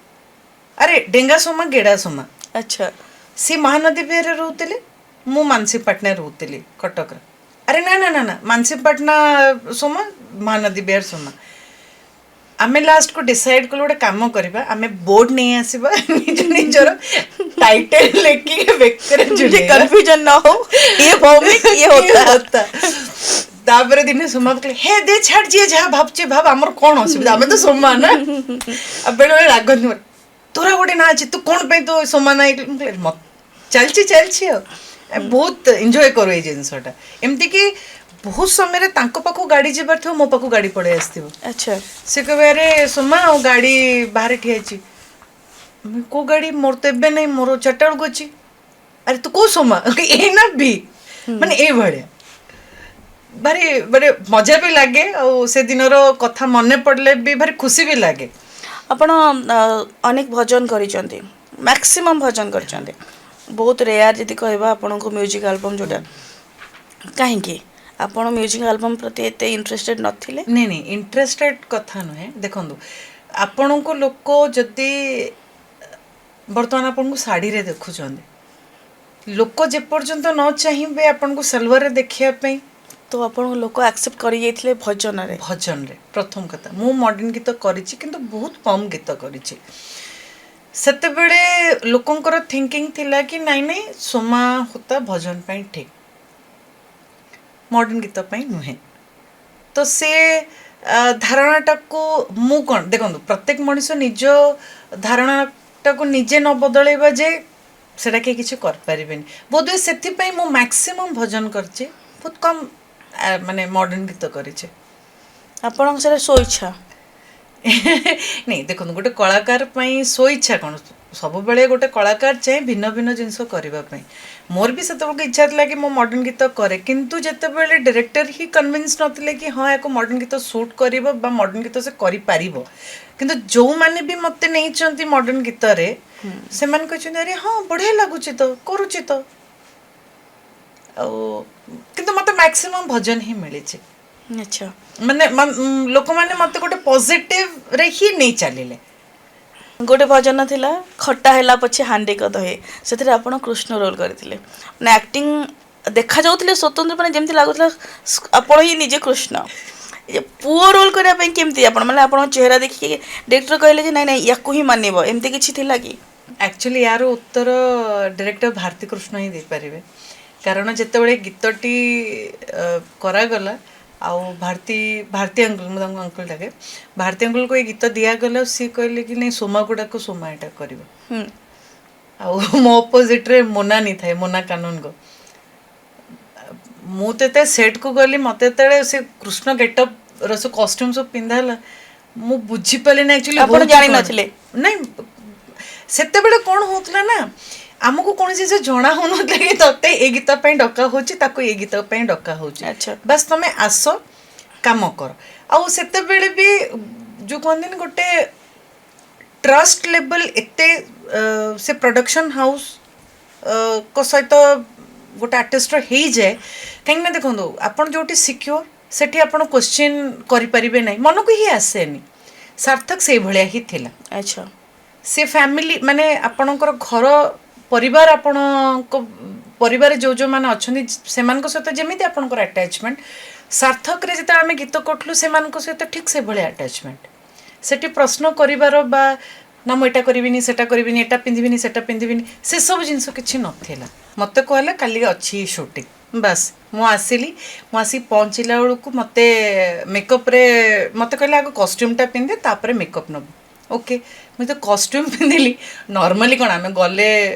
ଆରେ ଡେଙ୍ଗା ସୋମା, ଗେଡ଼ା ସୋମା। ସିଏ ମହାନଦୀ ବିହାରରେ ରହୁଥିଲେ, ମୁଁ ମାନସିଂପାଟଣା ରହୁଥିଲି କଟକର। ଆରେ ନା ନା ନା ନା, ମାନସିଂପାଟଣା ସୋମା, ମହାନଦୀ ବିହାର ସୋମା। ଆମେ ଲାଷ୍ଟକୁ ଡିସାଇଡ୍ କଲୁ, ଗୋଟେ କାମ କରିବା, ଆମେ ବୋର୍ଡ ନେଇ ଆସିବା, ନିଜ ନିଜର ଟାଇଟେଲ ଲେଖିକି ବେକରେ ଝୁଲେଇବା। କନଫ୍ୟୁଜନ ନ ହଉ, ଇଏ ଭୌମିକ, ଇଏ ହୋତା। ହୋତା। ତାପରେ ଦିନେ ସୋମା କହିଲେ, ହେ ଦେ ଛାଡ, ଯିଏ ଯାହା ଭାବୁଛି ଭାବ, ଆମର କଣ ଅସୁବିଧା, ଆମେ ତ ସୋମା ନା। ଆଉ ବେଳେ ବେଳେ ରାଗନ୍ତି ମୋର, ତୋର ଗୋଟେ ନାଁ ଅଛି, ତୁ କଣ ପାଇଁ ତୋ ସୋମା ନା ହେଇଗଲୁ? ମୁଁ କହିଲି, ଚାଲିଛି ଚାଲିଛି। ଆଉ ବହୁତ ଏନ୍ଜୟ କରୁ ଏଇ ଜିନିଷଟା। ଏମିତି କି ବହୁତ ସମୟରେ ତାଙ୍କ ପାଖକୁ ଗାଡ଼ି ଯିବାର ଥିବ, ମୋ ପାଖକୁ ଗାଡ଼ି ପଳେଇ ଆସିଥିବ। ସେ କହିବେ, ଆରେ ସୋମା, ଆଉ ଗାଡ଼ି ବାହାରେ ଠିଆ ହେଇଛି। ମୁଁ, କୋଉ ଗାଡ଼ି? ମୋର ତ ଏବେ ନାହିଁ, ମୋର 4ଟା ବେଳକୁ ଅଛି। ଆରେ ତୁ କୋଉ ସୋମା, ଏ ନା ବି? ମାନେ ଏଇଭଳିଆ ଭାରି ମାନେ ମଜା ବି ଲାଗେ, ଆଉ ସେ ଦିନର କଥା ମନେ ପଡ଼ିଲେ ବି ଭାରି ଖୁସି ବି ଲାଗେ। ଆପଣ ଅନେକ ଭଜନ କରିଛନ୍ତି, ମ୍ୟାକ୍ସିମମ୍ ଭଜନ କରିଛନ୍ତି। ବହୁତ ରେୟାର ଯଦି କହିବା ଆପଣଙ୍କୁ ମ୍ୟୁଜିକ୍ ଆଲବମ୍ ଯୋଉଟା। କାହିଁକି ଆପଣ ମ୍ୟୁଜିକ୍ ଆଲବମ୍ ପ୍ରତି ଏତେ ଇଣ୍ଟରେଷ୍ଟେଡ୍ ନଥିଲେ? ନାଇଁ ନାଇଁ, ଇଣ୍ଟରେଷ୍ଟେଡ୍ କଥା ନୁହେଁ। ଦେଖନ୍ତୁ, ଆପଣଙ୍କୁ ଲୋକ ଯଦି ବର୍ତ୍ତମାନ ଆପଣଙ୍କୁ ଶାଢ଼ୀରେ ଦେଖୁଛନ୍ତି, ଲୋକ ଯେପର୍ଯ୍ୟନ୍ତ ନ ଚାହିଁବେ ଆପଣଙ୍କୁ ସଲୱାରରେ ଦେଖିବା ପାଇଁ। ତ ଆପଣଙ୍କ ଲୋକ ଆକ୍ସେପ୍ଟ କରିଯାଇଥିଲେ ଭଜନରେ? ଭଜନରେ। ପ୍ରଥମ କଥା, ମୁଁ ମଡର୍ଣ୍ଣ ଗୀତ କରିଛି କିନ୍ତୁ ବହୁତ କମ୍ ଗୀତ କରିଛି। ସେତେବେଳେ ଲୋକଙ୍କର ଥିଙ୍କିଂ ଥିଲା କି ନାଇଁ ନାଇଁ, ସୋମା ହୋତା ଭଜନ ପାଇଁ ଠିକ୍, ମଡର୍ଣ୍ଣ ଗୀତ ପାଇଁ ନୁହେଁ। ତ ସେ ଧାରଣାଟାକୁ ମୁଁ କ'ଣ, ଦେଖନ୍ତୁ, ପ୍ରତ୍ୟେକ ମଣିଷ ନିଜ ଧାରଣାଟାକୁ ନିଜେ ନ ବଦଳେଇବା ଯେ ସେଟା କେହି କିଛି କରିପାରିବେନି। ବୋଧହୁଏ ସେଥିପାଇଁ ମୁଁ ମ୍ୟାକ୍ସିମମ୍ ଭଜନ କରିଛି, ବହୁତ କମ୍ ମାନେ ମଡର୍ଣ୍ଣ ଗୀତ କରିଛି। ଆପଣଙ୍କ ସେଟା ସ୍ୱଇଚ୍ଛା? ନାଇଁ, ଦେଖନ୍ତୁ, ଗୋଟେ କଳାକାର ପାଇଁ ସ୍ୱଇଚ୍ଛା କ'ଣ, ସବୁବେଳେ ଗୋଟେ କଳାକାର ଚାହେଁ ଭିନ୍ନ ଭିନ୍ନ ଜିନିଷ କରିବା ପାଇଁ। ମୋର ବି ସେତେବେଳକୁ ଇଚ୍ଛା ଥିଲା କି ମୁଁ ମଡର୍ଣ୍ଣ ଗୀତ କରେ, କିନ୍ତୁ ଯେତେବେଳେ ଡିରେକ୍ଟର ହିଁ କନଭିନ୍ସ ନଥିଲେ କି ହଁ, ୟାକୁ ମଡର୍ଣ୍ଣ ଗୀତ ସୁଟ୍ କରିବ ବା ମଡର୍ଣ୍ଣ ଗୀତ ସେ କରିପାରିବ। କିନ୍ତୁ ଯେଉଁମାନେ ବି ମୋତେ ନେଇଛନ୍ତି ମଡର୍ଣ୍ଣ ଗୀତରେ, ସେମାନେ କହିଛନ୍ତି, ଆରେ ହଁ, ବଢ଼ିଆ ଲାଗୁଛି ତ, କରୁଛି ତ। ଆଉ କିନ୍ତୁ ମୋତେ ମ୍ୟାକ୍ସିମମ୍ ଭଜନ ହିଁ ମିଳିଛି। ମାନେ ଲୋକମାନେ ମୋତେ ଗୋଟେ ପଜିଟିଭରେ ହିଁ ନେଇ ଚାଲିଲେ। ଗୋଟେ ଭଜନ ଥିଲା ଖଟା ହେଲା ପଛେ ହାଣ୍ଡିକ ଦହେ, ସେଥିରେ ଆପଣ କୃଷ୍ଣ ରୋଲ୍ କରିଥିଲେ। ମାନେ ଆକ୍ଟିଂ ଦେଖାଯାଉଥିଲେ ସ୍ୱତନ୍ତ୍ର, ମାନେ ଯେମିତି ଲାଗୁଥିଲା ଆପଣ ହିଁ ନିଜେ କୃଷ୍ଣ। ଏ ଯେ ପୁଅ ରୋଲ୍ କରିବା ପାଇଁ କେମିତି ଆପଣ, ମାନେ ଆପଣଙ୍କ ଚେହେରା ଦେଖିକି ଡିରେକ୍ଟର କହିଲେ ଯେ ନାଇଁ ନାଇଁ, ୟାକୁ ହିଁ ମାନିବ, ଏମିତି କିଛି ଥିଲା କି? ଆକ୍ଚୁଆଲି ୟାର ଉତ୍ତର ଡିରେକ୍ଟର ଭାରତୀ କୃଷ୍ଣ ହିଁ ଦେଇପାରିବେ, କାରଣ ଯେତେବେଳେ ଗୀତଟି କରାଗଲା ଆଉ ଭାରତୀ ଭାରତୀ ଅଙ୍କଲ, ମୁଁ ତାଙ୍କୁ ଅଙ୍କଲ ଡାକେ, ଭାରତୀ ଅଙ୍କଲକୁ ଏଇ ଗୀତ ଦିଆଗଲା ଆଉ ସିଏ କହିଲେ କି ନାଇଁ, ସୋମାକୁ ଡାକ, ସୋମା ଏଇଟା କରିବ। ଆଉ ମୋ ଅପୋଜିଟ୍ରେ ମୋନାନି ଥାଏ, ମୋନା କାନୁନଗୋ। ମୁଁ ତ ଯେତେବେଳେ ସେଟ୍କୁ ଗଲି, ମୋତେ ଯେତେବେଳେ ସେ କୃଷ୍ଣ ଗେଟଅପ୍ର ସେ କଷ୍ଟ୍ୟୁମ୍ ସବୁ ପିନ୍ଧା ହେଲା, ମୁଁ ବୁଝିପାରିଲିନି ଆକ୍ଚୁଆଲି। ଆପଣ ଜାଣିନଥିଲେ? ନାଇଁ, ସେତେବେଳେ କ'ଣ ହଉଥିଲା ନା, ଆମକୁ କୌଣସି ଜିନିଷ ଜଣା ହଉନଥିଲା କି ତତେ ଏ ଗୀତ ପାଇଁ ଡକା ହଉଛି, ତାକୁ ଏ ଗୀତ ପାଇଁ ଡକା ହଉଛି। ବାସ୍, ତମେ ଆସ, କାମ କର। ଆଉ ସେତେବେଳେ ବି ଯୋଉ କୁହନ୍ତିନି ଗୋଟେ ଟ୍ରଷ୍ଟ ଲେବଲ୍ ଏତେ ସେ ପ୍ରଡକ୍ସନ୍ ହାଉସ୍ ଙ୍କ ସହିତ ଗୋଟେ ଆର୍ଟିଷ୍ଟର ହେଇଯାଏ। କାହିଁକି ନା ଦେଖନ୍ତୁ, ଆପଣ ଯୋଉଠି ସିକ୍ୟୋର, ସେଠି ଆପଣ କ୍ୱେଶ୍ଚିନ୍ କରିପାରିବେ ନାହିଁ, ମନକୁ ହିଁ ଆସେନି। ସାର୍ଥକ ସେଇଭଳିଆ ହିଁ ଥିଲା। ସେ ଫ୍ୟାମିଲି ମାନେ ଆପଣଙ୍କର ଘର ପରିବାର, ଆପଣଙ୍କ ପରିବାରରେ ଯୋଉ ଯୋଉମାନେ ଅଛନ୍ତି, ସେମାନଙ୍କ ସହିତ ଯେମିତି ଆପଣଙ୍କର ଆଟାଚମେଣ୍ଟ, ସାର୍ଥକରେ ଯେତେବେଳେ ଆମେ ଗୀତ କରୁଥିଲୁ, ସେମାନଙ୍କ ସହିତ ଠିକ୍ ସେଭଳିଆ ଆଟାଚମେଣ୍ଟ। ସେଠି ପ୍ରଶ୍ନ କରିବାର ବା ନା ମୁଁ ଏଇଟା କରିବିନି, ସେଟା କରିବିନି, ଏଟା ପିନ୍ଧିବିନି, ସେଟା ପିନ୍ଧିବିନି, ସେସବୁ ଜିନିଷ କିଛି ନଥିଲା। ମୋତେ କୁହାହେଲା କାଲି ଅଛି ସୁଟିଂ, ବାସ୍ ମୁଁ ଆସିଲି। ମୁଁ ଆସିକି ପହଞ୍ଚିଲା ବେଳକୁ ମୋତେ ମେକଅପ୍ରେ ମୋତେ କହିଲେ, ଆଗ କଷ୍ଟ୍ୟୁମ୍ଟା ପିନ୍ଧେ, ତାପରେ ମେକଅପ୍ ନେବୁ। ଓକେ, ମୁଁ ତ କଷ୍ଟ୍ୟୁମ୍ ପିନ୍ଧିଲି। ନର୍ମାଲି କ'ଣ ଆମେ ଗଲେ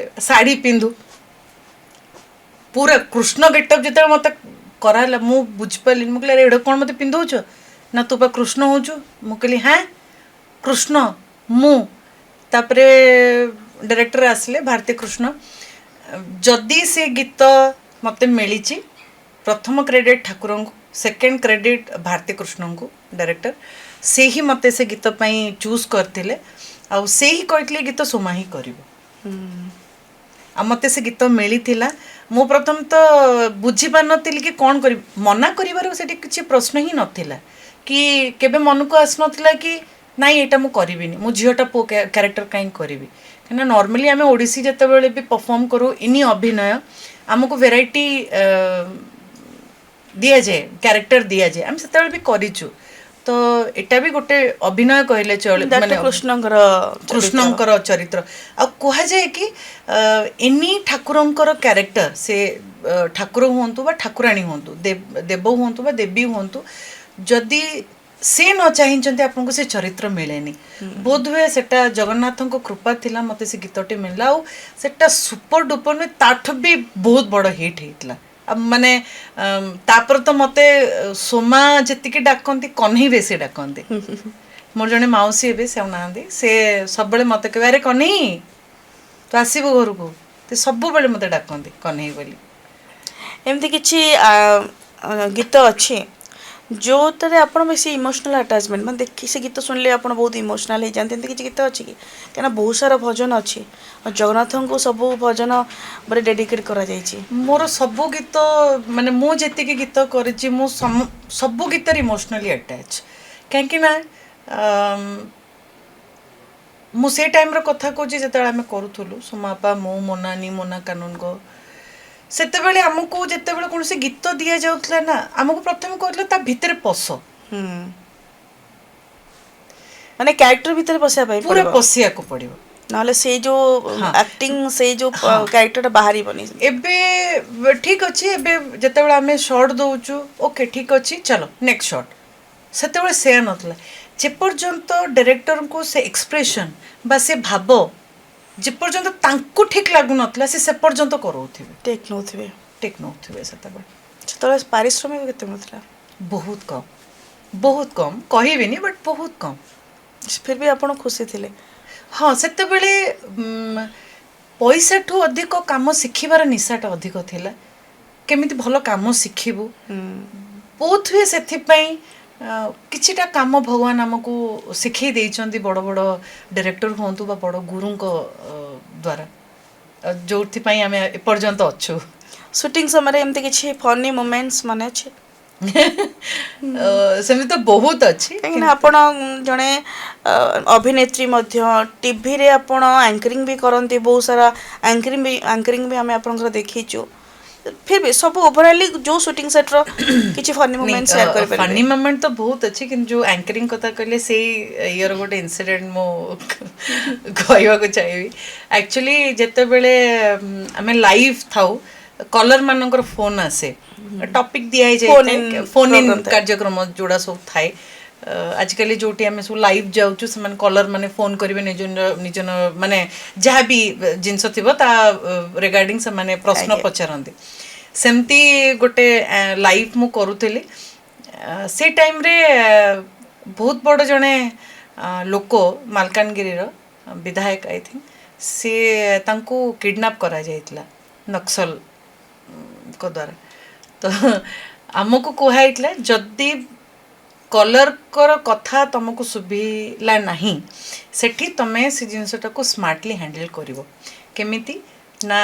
ଶାଢ଼ୀ ପିନ୍ଧୁ। ପୁରା କୃଷ୍ଣ ଗେଟଅପ୍ ଯେତେବେଳେ ମୋତେ କରାହେଲା, ମୁଁ ବୁଝିପାରିଲିନି। ମୁଁ କହିଲି, ଆରେ, ଏଇଟା କ'ଣ ମୋତେ ପିନ୍ଧଉଛ? ନା, ତୁ ପା କୃଷ୍ଣ ହଉଛୁ। ମୁଁ କହିଲି, ହାଁ, କୃଷ୍ଣ ମୁଁ? ତାପରେ ଡାଇରେକ୍ଟର ଆସିଲେ ଭାରତୀ କୃଷ୍ଣ। ଯଦି ସେ ଗୀତ ମୋତେ ମିଳିଛି, ପ୍ରଥମ କ୍ରେଡ଼ିଟ୍ ଠାକୁରଙ୍କୁ, ସେକେଣ୍ଡ କ୍ରେଡ଼ିଟ୍ ଭାରତୀ କୃଷ୍ଣଙ୍କୁ, ଡାଇରେକ୍ଟର। ସେ ହିଁ ମୋତେ ସେ ଗୀତ ପାଇଁ ଚୁଜ୍ କରିଥିଲେ ଆଉ ସେ ହିଁ କହିଥିଲେ, ଗୀତ ସୋମା ହିଁ କରିବ। ଆଉ ମୋତେ ସେ ଗୀତ ମିଳିଥିଲା। ମୁଁ ପ୍ରଥମ ତ ବୁଝିପାରିନଥିଲି କି କ'ଣ କରିବି। ମନା କରିବାର ସେଠି କିଛି ପ୍ରଶ୍ନ ହିଁ ନଥିଲା କି କେବେ ମନକୁ ଆସିନଥିଲା କି ନାଇଁ, ଏଇଟା ମୁଁ କରିବିନି, ମୁଁ ଝିଅଟା ପୁଅ କ୍ୟାରେକ୍ଟର କାହିଁକି କରିବି? କାହିଁକିନା ନର୍ମାଲି ଆମେ ଓଡ଼ିଶୀ ଯେତେବେଳେ ବି ପରଫର୍ମ କରୁ, ଏନି ଅଭିନୟ, ଆମକୁ ଭେରାଇଟି ଦିଆଯାଏ, କ୍ୟାରେକ୍ଟର ଦିଆଯାଏ। ଆମେ ସେତେବେଳେ ବି କରିଛୁ। ତ ଏଇଟା ବି ଗୋଟେ ଅଭିନୟ କହିଲେ ଚଳେ। That ମାନେ କୃଷ୍ଣଙ୍କର ଚରିତ୍ର। କୃଷ୍ଣଙ୍କର ଚରିତ୍ର। ଆଉ କୁହାଯାଏ କି ଏନି ଠାକୁରଙ୍କର କ୍ୟାରେକ୍ଟର, ସେ ଠାକୁର ହୁଅନ୍ତୁ ବା ଠାକୁରାଣୀ ହୁଅନ୍ତୁ, ଦେବ ହୁଅନ୍ତୁ ବା ଦେବୀ ହୁଅନ୍ତୁ, ଯଦି ସେ ନ ଚାହିଁଛନ୍ତି, ଆପଣଙ୍କୁ ସେ ଚରିତ୍ର ମିଳେନି। ବୋଧହୁଏ ସେଟା ଜଗନ୍ନାଥଙ୍କ କୃପା ଥିଲା, ମୋତେ ସେ ଗୀତଟି ମିଳିଲା। ଆଉ ସେଟା ସୁପର ଡୁପର ନୁହେଁ, ତାଠୁ ବି ବହୁତ ବଡ଼ ହିଟ୍ ହେଇଥିଲା। ଆଉ ମାନେ ତାପରେ ତ ମୋତେ ସୋମା ଯେତିକି ଡାକନ୍ତି, କହ୍ନେଇ ବେଶୀ ଡାକନ୍ତି। ମୋର ଜଣେ ମାଉସୀ ଏବେ ସେ ଆଉ ନାହାନ୍ତି, ସେ ସବୁବେଳେ ମୋତେ କହିବେ, ଆରେ କହ୍ନେଇ, ତୁ ଆସିବୁ ଘରକୁ। ସେ ସବୁବେଳେ ମୋତେ ଡାକନ୍ତି କହ୍ନେଇ ବୋଲି। ଏମିତି କିଛି ଗୀତ ଅଛି ଯୋଉଥିରେ ଆପଣ ବେଶୀ ଇମୋସନାଲ ଆଟାଚମେଣ୍ଟ, ମାନେ ଦେଖି ସେ ଗୀତ ଶୁଣିଲେ ଆପଣ ବହୁତ ଇମୋସନାଲ ହେଇଯାନ୍ତି, ଏମିତି କିଛି ଗୀତ ଅଛି କି? କାହିଁକିନା ବହୁତ ସାରା ଭଜନ ଅଛି ଆଉ ଜଗନ୍ନାଥଙ୍କୁ ସବୁ ଭଜନ ଉପରେ ଡେଡିକେଟ୍ କରାଯାଇଛି। ମୋର ସବୁ ଗୀତ, ମାନେ ମୁଁ ଯେତିକି ଗୀତ କରିଛି, ମୁଁ ସବୁ ଗୀତରେ ଇମୋସନାଲି ଆଟାଚ୍। କାହିଁକି ନା ମୁଁ ସେ ଟାଇମ୍ର କଥା କହୁଛି, ଯେତେବେଳେ ଆମେ କରୁଥିଲୁ, ସୋମାପା, ମୁଁ, ମୋନାନି, ମୋନା କାନୁନଗୋ। ସେତେବେଳେ ଆମକୁ ଯେତେବେଳେ କୌଣସି ଗୀତ ଦିଆଯାଉଥିଲା ନା, ଆମକୁ ପ୍ରଥମେ କହୁଥିଲେ ତା ଭିତରେ ପଶ। ମାନେ କ୍ୟାରେକ୍ଟର ଭିତରେ ପଶିବା ପାଇଁ ପୁରା ପଡ଼ିବ। ପଶିବାକୁ ପଡ଼ିବ। ନହେଲେ ସେଇ ଯୋଉ ଆକ୍ଟିଂ, ସେଇ ଯୋଉ କ୍ୟାରେକ୍ଟରଟା ବାହାରିବନି। ଏବେ ଠିକ ଅଛି, ଏବେ ଯେତେବେଳେ ଆମେ ସଟ୍ ଦଉଛୁ, ଓକେ, ଠିକ ଅଛି, ଚାଲ ନେକ୍ସଟ ସଟ୍। ସେତେବେଳେ ସେୟା ନଥିଲା। ଯେପର୍ଯ୍ୟନ୍ତ ଡାଇରେକ୍ଟରଙ୍କୁ ସେ ଏକ୍ସପ୍ରେସନ୍ ବା ସେ ଭାବ ଯେପର୍ଯ୍ୟନ୍ତ ତାଙ୍କୁ ଠିକ ଲାଗୁନଥିଲା, ସେ ପର୍ଯ୍ୟନ୍ତ କରଉଥିବେ। ଟେକ୍ ନେଉଥିବେ। ଟେକ୍ ନେଉଥିବେ ସେତେବେଳେ। ସେତେବେଳେ ପାରିଶ୍ରମିକ କେତେ ମିଳୁଥିଲା? ବହୁତ କମ୍, ବହୁତ କମ୍। କହିବିନି, ବଟ୍ ବହୁତ କମ୍। ଫିର୍ ବି ଆପଣ ଖୁସି ଥିଲେ? ହଁ, ସେତେବେଳେ ପଇସାଠୁ ଅଧିକ କାମ ଶିଖିବାର ନିଶାଟା ଅଧିକ ଥିଲା। କେମିତି ଭଲ କାମ ଶିଖିବୁ, ବହୁତ ହୁଏ ସେଥିପାଇଁ କିଛିଟା କାମ ଭଗବାନ ଆମକୁ ଶିଖେଇ ଦେଇଛନ୍ତି, ବଡ଼ ବଡ଼ ଡାଇରେକ୍ଟର ହୁଅନ୍ତୁ ବା ବଡ଼ ଗୁରୁଙ୍କ ଦ୍ୱାରା, ଯୋଉଥିପାଇଁ ଆମେ ଏପର୍ଯ୍ୟନ୍ତ ଅଛୁ। ସୁଟିଂ ସମୟରେ ଏମିତି କିଛି ଫନି ମୋମେଣ୍ଟସ୍ ମନେ ଅଛି? ସେମିତି ତ ବହୁତ ଅଛି। କାହିଁକିନା ଆପଣ ଜଣେ ଅଭିନେତ୍ରୀ ମଧ୍ୟ, ଟିଭିରେ ଆପଣ ଆଙ୍କରିଂ ବି କରନ୍ତି, ବହୁତ ସାରା ଆଙ୍କରିଂ ବି ଆମେ ଆପଣଙ୍କର ଦେଖିଛୁ। ଫିର୍ ବି ସବୁ ଓଭରାଲି ଯୋଉ ସୁଟିଂ ସେଟ୍ର କିଛି ଫନି ମୋମେଣ୍ଟ ସେୟାର କରିପାରିବେ? ଫନି ମୋମେଣ୍ଟ ତ ବହୁତ ଅଛି, କିନ୍ତୁ ଯୋଉ ଆଙ୍କରିଂ କଥା କହିଲେ, ସେଇ ଇୟର ଗୋଟେ ଇନସିଡେଣ୍ଟ ମୁଁ କହିବାକୁ ଚାହିଁବି। ଆକ୍ଚୁଆଲି ଯେତେବେଳେ ଆମେ ଲାଇଭ୍ ଥାଉ, କଲର ମାନଙ୍କର ଫୋନ୍ ଆସେ, ଟପିକ୍ ଦିଆ Phone in ହେଇଯାଇଥାଏ, ଫୋନ୍ ଇନ୍ program ଥାଏ। କାର୍ଯ୍ୟକ୍ରମ ଯୋଉଟା ସବୁ ଥାଏ। ଆଜିକାଲି ଯୋଉଠି ଆମେ ସବୁ ଲାଇଭ୍ ଯାଉଛୁ, ସେମାନେ କଲର ମାନେ ଫୋନ୍ କରିବେ, ନିଜ ନିଜ ମାନେ ଯାହା ବି ଜିନିଷ ଥିବ ତା ରିଗାର୍ଡିଂ ସେମାନେ ପ୍ରଶ୍ନ ପଚାରନ୍ତି। ସେମିତି ଗୋଟେ ଲାଇଭ୍ ମୁଁ କରୁଥିଲି। ସେଇ ଟାଇମ୍ରେ ବହୁତ ବଡ଼ ଜଣେ ଲୋକ, ମାଲକାନଗିରିର ବିଧାୟକ I think, ସିଏ, ତାଙ୍କୁ କିଡ଼ନାପ୍ କରାଯାଇଥିଲା ନକ୍ସଲଙ୍କ ଦ୍ୱାରା। ତ ଆମକୁ କୁହାହେଇଥିଲା, ଯଦି କଲରଙ୍କର କଥା ତମକୁ ଶୁଭିଲା ନାହିଁ, ସେଠି ତମେ ସେ ଜିନିଷଟାକୁ ସ୍ମାର୍ଟଲି ହ୍ୟାଣ୍ଡେଲ୍ କରିବ। କେମିତି ନା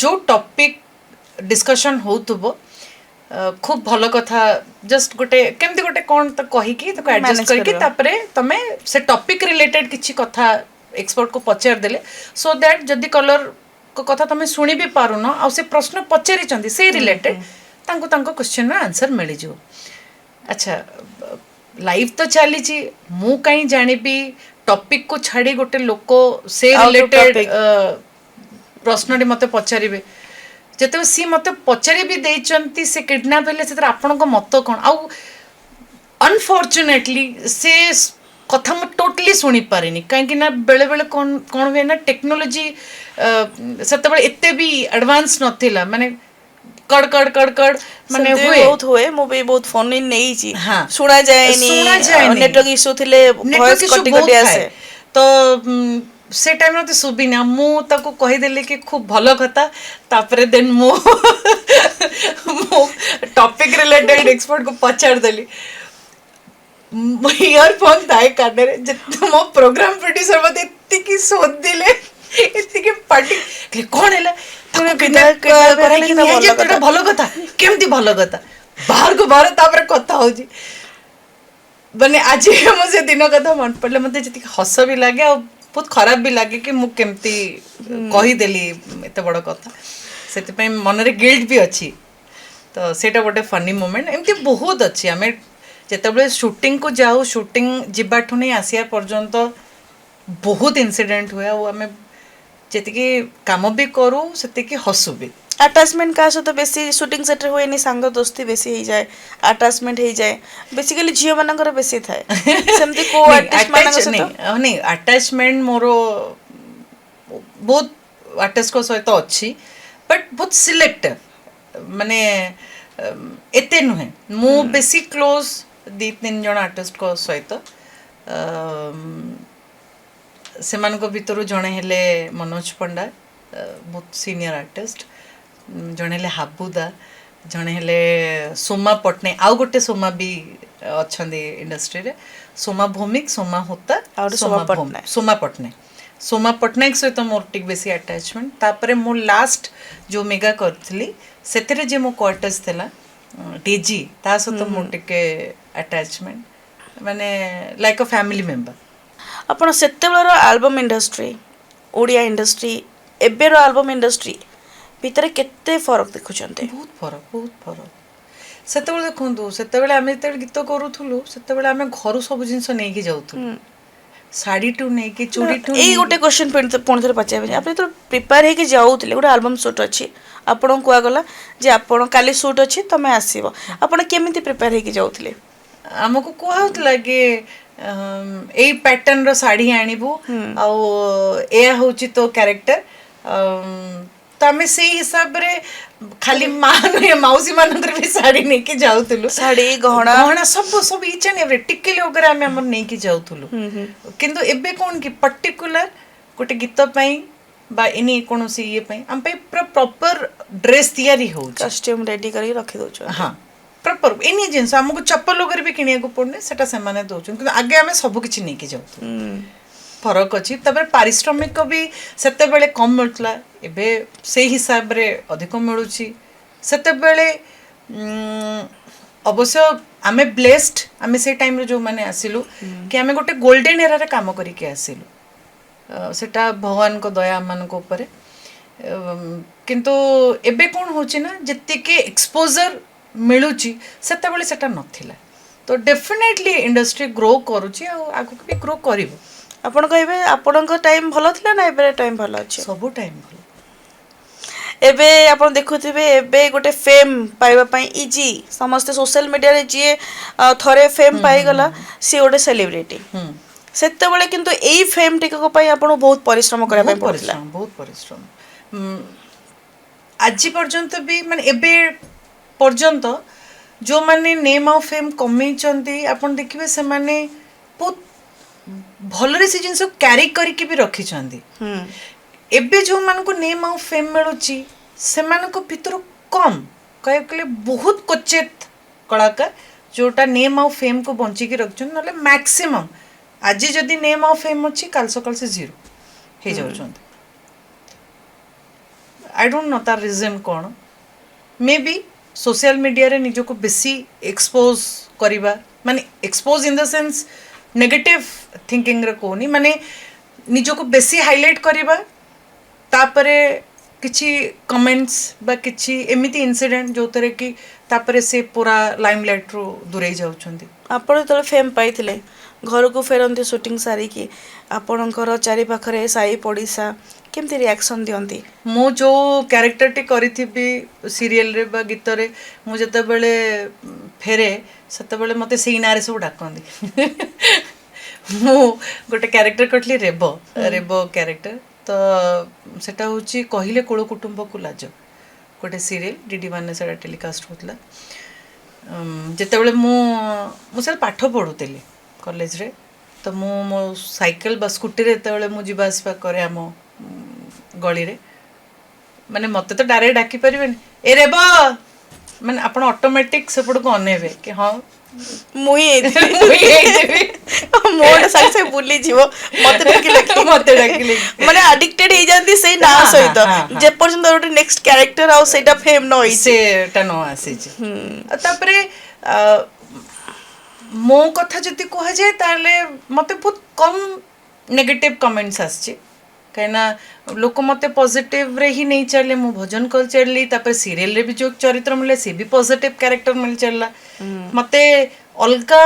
ଯୋଉ ଟପିକ୍ ଡିସ୍କସନ୍ ହେଉଥିବ, ଖୁବ୍ ଭଲ କଥା, ଜଷ୍ଟ ଗୋଟେ କେମିତି ଗୋଟେ କ'ଣ ତ କହିକି ତାକୁ ଆଡ଼ଜଷ୍ଟ Manage କରିକି କରିବ। ତାପରେ ତମେ ସେ ଟପିକ୍ ରିଲେଟେଡ୍ କିଛି କଥା ଏକ୍ସପର୍ଟକୁ ପଚାରିଦେଲେ, ସୋ that ଯଦି କଲରଙ୍କ କଥା ତମେ ଶୁଣି ବି ପାରୁନ ଆଉ ସେ ପ୍ରଶ୍ନ ପଚାରିଛନ୍ତି ସେଇ ରିଲେଟେଡ୍, ତାଙ୍କୁ ତାଙ୍କ କ୍ୱେଶ୍ଚନର ଆନ୍ସର ମିଳିଯିବ। ଆଚ୍ଛା, ଲାଇଭ୍ ତ ଚାଲିଛି, ମୁଁ କାହିଁ ଜାଣିବି ଟପିକକୁ ଛାଡ଼ି ଗୋଟେ ଲୋକ ସେ ଆଉ ଯୋଉ ରିଲେଟେଡ୍ topic। ପ୍ରଶ୍ନଟି ମୋତେ ପଚାରିବେ। ଯେତେବେଳେ ସିଏ ମୋତେ ପଚାରି ବି ଦେଇଛନ୍ତି, ସେ କିଡନାପ୍ ହେଲେ ସେଥିରେ ଆପଣଙ୍କ ମତ କ'ଣ, ଆଉ ଅନଫର୍ଚୁନେଟଲି ସେ କଥା ମୁଁ ଟୋଟାଲି ଶୁଣିପାରିନି। କାହିଁକି ନା ବେଳେବେଳେ କ'ଣ କ'ଣ ହୁଏ ନା, ଟେକ୍ନୋଲୋଜି ସେତେବେଳେ ଏତେ ବି ଆଡ଼ଭାନ୍ସ ନଥିଲା, ମାନେ କଡ଼ କଡ଼ କଡ଼ କଡ଼ ମାନେ ସେମିତି ବି ହୁଏ। ବହୁତ ହୁଏ। ମୁଁ ବି ବହୁତ ଫୋନ ନେଇଛି। ଶୁଣାଯାଏନି। ଶୁଣାଯାଏନି। ନେଟୱାର୍କ ଇସ୍ୟୁ ଥିଲେ ନେଟୱାର୍କ ଭଏସ ଇସ୍ୟୁ କଟି ବହୁତ କଟି ଥାଏ। ଆସେ। ତ ସେ ଟାଇମ୍ରେ ମୋତେ ଶୁଭିନା, ମୁଁ ତାକୁ କହିଦେଲି କି ଖୁବ୍ ଭଲ କଥା। ତାପରେ ଦେନ୍ ମୁଁ ଟପିକ୍ ରିଲେଟେଡ୍ ଏକ୍ସପର୍ଟକୁ ପଚାରିଦେଲି। ଇୟରଫୋନ୍ ଥାଏ କାନରେ। ଯେତେ ମୋ ପ୍ରୋଗ୍ରାମ ପ୍ରଡ୍ୟୁସର ମୋତେ ଏତିକି ଶୋଧିଲେ, ଏତିକି ପାଟି କହିଲେ, କ'ଣ ହେଲା ତାକୁ? ବିଧାୟକ kidnap kidnap ହେଲେ କରାଇକି ସେଟା ଭଲ ନିଆଯାଇଛି, କଥା। ଏଟା ଭଲ କଥା? କେମିତି ଭଲ କଥା? ବାହାରକୁ ବାହାର, ତାପରେ କଥା ହଉଛି। ମାନେ ଆଜି ମୁଁ ସେ ଦିନ କଥା ମନେ ପଡ଼ିଲେ ମୋତେ ଯେତିକି ହସ ବି ଲାଗେ ଆଉ ବହୁତ ଖରାପ ବି ଲାଗେ କି ମୁଁ କେମିତି କହିଦେଲି ଏତେ ବଡ଼ କଥା। ସେଥିପାଇଁ ମନରେ ଗିଲ୍ଟ ବି ଅଛି। ତ ସେଇଟା ଗୋଟେ ଫନି ମୋମେଣ୍ଟ। ଏମିତି ବହୁତ ଅଛି। ଆମେ ଯେତେବେଳେ ସୁଟିଂକୁ ଯାଉ, ସୁଟିଂ ଯିବାଠୁ ନେଇ ଆସିବା ପର୍ଯ୍ୟନ୍ତ ବହୁତ ଇନସିଡେଣ୍ଟ ହୁଏ, ଆଉ ଆମେ ଯେତିକି କାମ ବି କରୁ, ସେତିକି ହସୁ ବି। ଆଟାଚମେଣ୍ଟ କାହା ସହିତ ବେଶୀ ସୁଟିଂ ସେଟ୍ରେ ହୁଏନି? ସାଙ୍ଗ ଦୋସ୍ତି ବେଶୀ ହେଇଯାଏ, ଆଟାଚମେଣ୍ଟ ହେଇଯାଏ, ବେସିକାଲି ଝିଅ ମାନଙ୍କର ବେଶୀ ଥାଏ। ସେମିତି କୋଉ ଆର୍ଟିଷ୍ଟ ମାନଙ୍କ ସହିତ? ନାଇଁ, ଆଟାଚମେଣ୍ଟ ମୋର ବହୁତ ଆର୍ଟିଷ୍ଟଙ୍କ ସହିତ ଅଛି, ବଟ୍ ବହୁତ ସିଲେକ୍ଟିଭ, ମାନେ ଏତେ ନୁହେଁ। ମୁଁ ବେଶୀ କ୍ଲୋଜ୍ ଦି ତିନି ଜଣ ଆର୍ଟିଷ୍ଟଙ୍କ ସହିତ। ସେମାନଙ୍କ ଭିତରୁ ଜଣେ ହେଲେ ମନୋଜ ପଣ୍ଡା, ବହୁତ ସିନିୟର ଆର୍ଟିଷ୍ଟ, ଜଣେ ହେଲେ ହାବୁଦା, ଜଣେ ହେଲେ ସୋମା ପଟ୍ଟନାୟକ, ଆଉ ଗୋଟେ ସୋମା ବି ଅଛନ୍ତି ଇଣ୍ଡଷ୍ଟ୍ରିରେ, ସୋମା ଭୌମିକ, ସୋମା ହୋତା। ଆଉ ଗୋଟେ ସୋମା ପଟ୍ଟନାୟକ। ସୋମା ପଟ୍ଟନାୟକ। ସୋମା ପଟ୍ଟନାୟକ ସହିତ ମୋର ଟିକେ ବେଶୀ ଆଟାଚମେଣ୍ଟ। ତାପରେ ମୁଁ ଲାଷ୍ଟ ଯେଉଁ ମେଗା କରିଥିଲି, ସେଥିରେ ଯେ ମୋ କୋଆର୍ଟିଷ୍ଟ ଥିଲା ଡେଜି, ତା ସହିତ ମୋର ଟିକେ ଆଟାଚମେଣ୍ଟ, ମାନେ ଲାଇକ୍ ଅ ଫ୍ୟାମିଲି ମେମ୍ବର। ଆପଣ ସେତେବେଳର ଆଲବମ୍ ଇଣ୍ଡଷ୍ଟ୍ରି, ଓଡ଼ିଆ ଇଣ୍ଡଷ୍ଟ୍ରି, ଏବେର ଆଲବମ୍ ଇଣ୍ଡଷ୍ଟ୍ରି ଭିତରେ କେତେ ଫରକ ଦେଖୁଛନ୍ତି? ବହୁତ ଫରକ, ବହୁତ ଫରକ। ସେତେବେଳେ ଦେଖନ୍ତୁ, ସେତେବେଳେ ଆମେ ଯେତେବେଳେ ଗୀତ କରୁଥିଲୁ, ସେତେବେଳେ ଆମେ ଘରୁ ସବୁ ଜିନିଷ ନେଇକି ଯାଉଥିଲୁ, ଶାଢ଼ୀଠୁ ନେଇକି ଚୁଡ଼ିଠୁ। ଏଇ ଗୋଟେ କ୍ୱେଶ୍ଚନ୍ ପୁଣି ଥରେ ପଚାରିବେ। ଆପଣ ଯେତେବେଳେ ପ୍ରିପେୟାର ହେଇକି ଯାଉଥିଲେ, ଗୋଟେ ଆଲବମ୍ ସୁଟ୍ ଅଛି, ଆପଣଙ୍କୁ କୁହାଗଲା ଯେ ଆପଣ କାଲି ସୁଟ୍ ଅଛି, ତମେ ଆସିବ, ଆପଣ କେମିତି ପ୍ରିପେୟାର ହେଇକି ଯାଉଥିଲେ? ଆମକୁ କୁହାହଉଥିଲା କି ଏଇ ପ୍ୟାଟର୍ନର ଶାଢ଼ୀ ଆଣିବୁ ଆଉ ଏୟା ହେଉଛି ତୋ କ୍ୟାରେକ୍ଟର। ତ ଆମେ ସେଇ ହିସାବରେ ଖାଲି ମା ନୁହେଁ, ମାଉସୀ ମାନଙ୍କର ବି ଶାଢ଼ୀ ନେଇକି ଯାଉଥିଲୁ। ଶାଢ଼ୀ, ଗହଣା। ଗହଣା ସବୁ ସବୁ, ଇଚ୍ ଆଣ୍ଡ ଏଭ୍ରି ଟିକିଲି वगैरह ଆମେ ଆମର ନେଇକି ଯାଉଥିଲୁ। କିନ୍ତୁ ଏବେ କ'ଣ କି ପର୍ଟିକୁଲାର ଗୋଟେ ଗୀତ ପାଇଁ ବା ଏନି କୌଣସି ଇଏ ପାଇଁ ଆମ ପାଇଁ ପୁରା ପ୍ରପର ଡ୍ରେସ୍ ତିଆରି ହେଉଛି। କଷ୍ଟ୍ୟୁମ୍ ରେଡି କରିକି ରଖି ଦଉଛନ୍ତି। ହଁ, ପ୍ରପର ଏନି ଜିନିଷ, ଆମକୁ ଚପଲ वगैरह ବି କିଣିବାକୁ ପଡୁନି, ସେଟା ସେମାନେ ଦଉଛନ୍ତି। କିନ୍ତୁ ଆଗେ ଆମେ ସବୁ କିଛି ନେଇକି ଯାଉଥିଲୁ। ଫରକ ଅଛି। ତାପରେ ପାରିଶ୍ରମିକ ବି ସେତେବେଳେ କମ୍ ମିଳୁଥିଲା, ଏବେ ସେଇ ହିସାବରେ ଅଧିକ ମିଳୁଛି। ସେତେବେଳେ ଅବଶ୍ୟ ଆମେ ବ୍ଲେସ୍ଡ, ଆମେ ସେଇ ଟାଇମ୍ରେ ଯେଉଁମାନେ ଆସିଲୁ କି ଆମେ ଗୋଟେ ଗୋଲ୍ଡେନ୍ ଏରାରେ କାମ କରିକି ଆସିଲୁ। ସେଟା ଭଗବାନଙ୍କ ଦୟା ଆମମାନଙ୍କ ଉପରେ। କିନ୍ତୁ ଏବେ କ'ଣ ହେଉଛି ନା, ଯେତିକି ଏକ୍ସପୋଜର ମିଳୁଛି, ସେତେବେଳେ ସେଟା ନଥିଲା। ତ ଡେଫିନେଟଲି ଇଣ୍ଡଷ୍ଟ୍ରି ଗ୍ରୋ କରୁଛି ଆଉ ଆଗକୁ ବି ଗ୍ରୋ କରିବ। ଆପଣ କହିବେ ଆପଣଙ୍କ ଟାଇମ୍ ଭଲ ଥିଲା ନା ଏବେ ଟାଇମ୍ ଭଲ ଅଛି? ସବୁ ଟାଇମ୍ ଭଲ। ଏବେ ଆପଣ ଦେଖୁଥିବେ, ଏବେ ଗୋଟେ ଫେମ୍ ପାଇବା ପାଇଁ ଇଜି। ସମସ୍ତେ ସୋସିଆଲ ମିଡ଼ିଆରେ ଯିଏ ଥରେ ଫେମ୍ ପାଇଗଲା, ସିଏ ଗୋଟେ ସେଲିବ୍ରିଟି। ସେତେବେଳେ କିନ୍ତୁ ଏଇ ଫେମ୍ ଟିକକ ପାଇଁ ଆପଣଙ୍କୁ ବହୁତ ପରିଶ୍ରମ କରିବା ପାଇଁ ବହୁତ ପଡୁଥିଲା। ପରିଶ୍ରମ, ବହୁତ ପରିଶ୍ରମ। ଆଜି ପର୍ଯ୍ୟନ୍ତ ବି, ମାନେ ଏବେ ପର୍ଯ୍ୟନ୍ତ ଯେଉଁମାନେ ନେମ୍ ଆଉ ଫେମ୍ କମେଇଛନ୍ତି, ଆପଣ ଦେଖିବେ ସେମାନେ ବହୁତ ଭଲରେ ସେ ଜିନିଷ କ୍ୟାରି କରିକି ବି ରଖିଛନ୍ତି। ଏବେ ଯେଉଁମାନଙ୍କୁ ନେମ୍ ଆଉ ଫେମ୍ ମିଳୁଛି, ସେମାନଙ୍କ ଭିତରୁ କମ୍, କହିବାକୁ ଗଲେ ବହୁତ କ୍ୱଚିତ କଳାକାର ଯେଉଁଟା ନେମ୍ ଆଉ ଫେମ୍କୁ ବଞ୍ଚିକି ରଖିଛନ୍ତି। ନହେଲେ ମ୍ୟାକ୍ସିମମ୍ ଆଜି ଯଦି ନେମ୍ ଆଉ ଫେମ୍ ଅଛି, କାଲି ସକାଳ ସେ ଜିରୋ ହେଇଯାଉଛନ୍ତି। I don't know ତାର ରିଜନ୍ କ'ଣ। ମେ ବି ସୋସିଆଲ ମିଡ଼ିଆରେ ନିଜକୁ ବେଶୀ ଏକ୍ସପୋଜ୍ କରିବା, ମାନେ expose in the sense negative ଥିଙ୍କିଂରେ କହୁନି, ମାନେ ନିଜକୁ ବେଶୀ ହାଇଲାଇଟ୍ କରିବା, ତାପରେ କିଛି କମେଣ୍ଟସ୍ ବା କିଛି ଏମିତି ଇନସିଡେଣ୍ଟ ଯେଉଁଥିରେ କି ତାପରେ ସେ ପୁରା ଲାଇମଲାଇଟ୍ରୁ ଦୂରେଇ ଯାଉଛନ୍ତି। ଆପଣ ଯେତେବେଳେ ଫେମ୍ ପାଇଥିଲେ, ଘରକୁ ଫେରନ୍ତି ସୁଟିଂ ସାରିକି, ଆପଣଙ୍କର ଚାରିପାଖରେ ସାହି ପଡ଼ିଶା କେମିତି ରିଆକ୍ସନ୍ ଦିଅନ୍ତି? ମୁଁ ଯେଉଁ କ୍ୟାରେକ୍ଟରଟି କରିଥିବି ସିରିଏଲରେ ବା ଗୀତରେ, ମୁଁ ଯେତେବେଳେ ଫେରେ, ସେତେବେଳେ ମୋତେ ସେଇ ନାଁରେ ସବୁ ଡାକନ୍ତି। ମୁଁ ଗୋଟେ କ୍ୟାରେକ୍ଟର କରିଥିଲି, ରେବ, ରେବ କ୍ୟାରେକ୍ଟର। ତ ସେଟା ହେଉଛି କହିଲେ କୁଳ କୁଟୁମ୍ବକୁ ଲାଜ, ଗୋଟେ ସିରିଏଲ, ଡିଡି ୱାନରେ ସେଟା ଟେଲିକାଷ୍ଟ ହେଉଥିଲା। ଯେତେବେଳେ ମୁଁ ମୁଁ ସେତେବେଳେ ପାଠ ପଢ଼ୁଥିଲି କଲେଜରେ, ତ ମୁଁ ମୋ ସାଇକେଲ ବା ସ୍କୁଟିରେ ଯେତେବେଳେ ମୁଁ ଯିବା ଆସିବା କରେ ଆମ ଗଳିରେ, ମାନେ ମୋତେ ତ ଡାଇରେକ୍ଟ ଡାକି ପାରିବେନି, "ଏ ରେବ", ମାନେ ଆପଣ ଅଟୋମେଟିକ୍ ସେପଟକୁ ଅନେଇବେ କି ହଁ, ମୁଁ ହିଁ ହେଇଥିବି। ମୁଁ ହିଁ ହେଇଥିବି। ମୋ ଗୋଟେ ସାଙ୍ଗେ ସାଙ୍ଗେ ବୁଲିଯିବ, ମତେ ଡାକିଲେ କି? ମତେ ଡାକିଲେ କି? ମାନେ ଆଡିକ୍ଟେଡ ହେଇଯାନ୍ତି ସେଇ ନାଁ ସହିତ, ଯେପର୍ଯ୍ୟନ୍ତ ଗୋଟେ ନେକ୍ସଟ କ୍ୟାରେକ୍ଟର ଆଉ ସେଇଟା ଫେମ୍ ନ ହେଇଛି। ସେଟା ନ ଆସିଛି। ଆଉ ତାପରେ ମୋ କଥା ଯଦି କୁହାଯାଏ, ତାହେଲେ ମୋତେ ବହୁତ କମ୍ ନେଗେଟିଭ୍ କମେଣ୍ଟସ୍ ଆସିଛି, କାହିଁକିନା ଲୋକ ମୋତେ ପଜିଟିଭରେ ହିଁ ନେଇ ଚାଲିଲେ। ମୁଁ ଭଜନ କରି ଚାଲିଲି, ତାପରେ ସିରିଏଲରେ ବି ଯେଉଁ ଚରିତ୍ର ମିଳିଲା, ସେ ବି ପଜିଟିଭ କ୍ୟାରେକ୍ଟର ମିଳି ଚାଲିଲା। ମୋତେ ଅଲଗା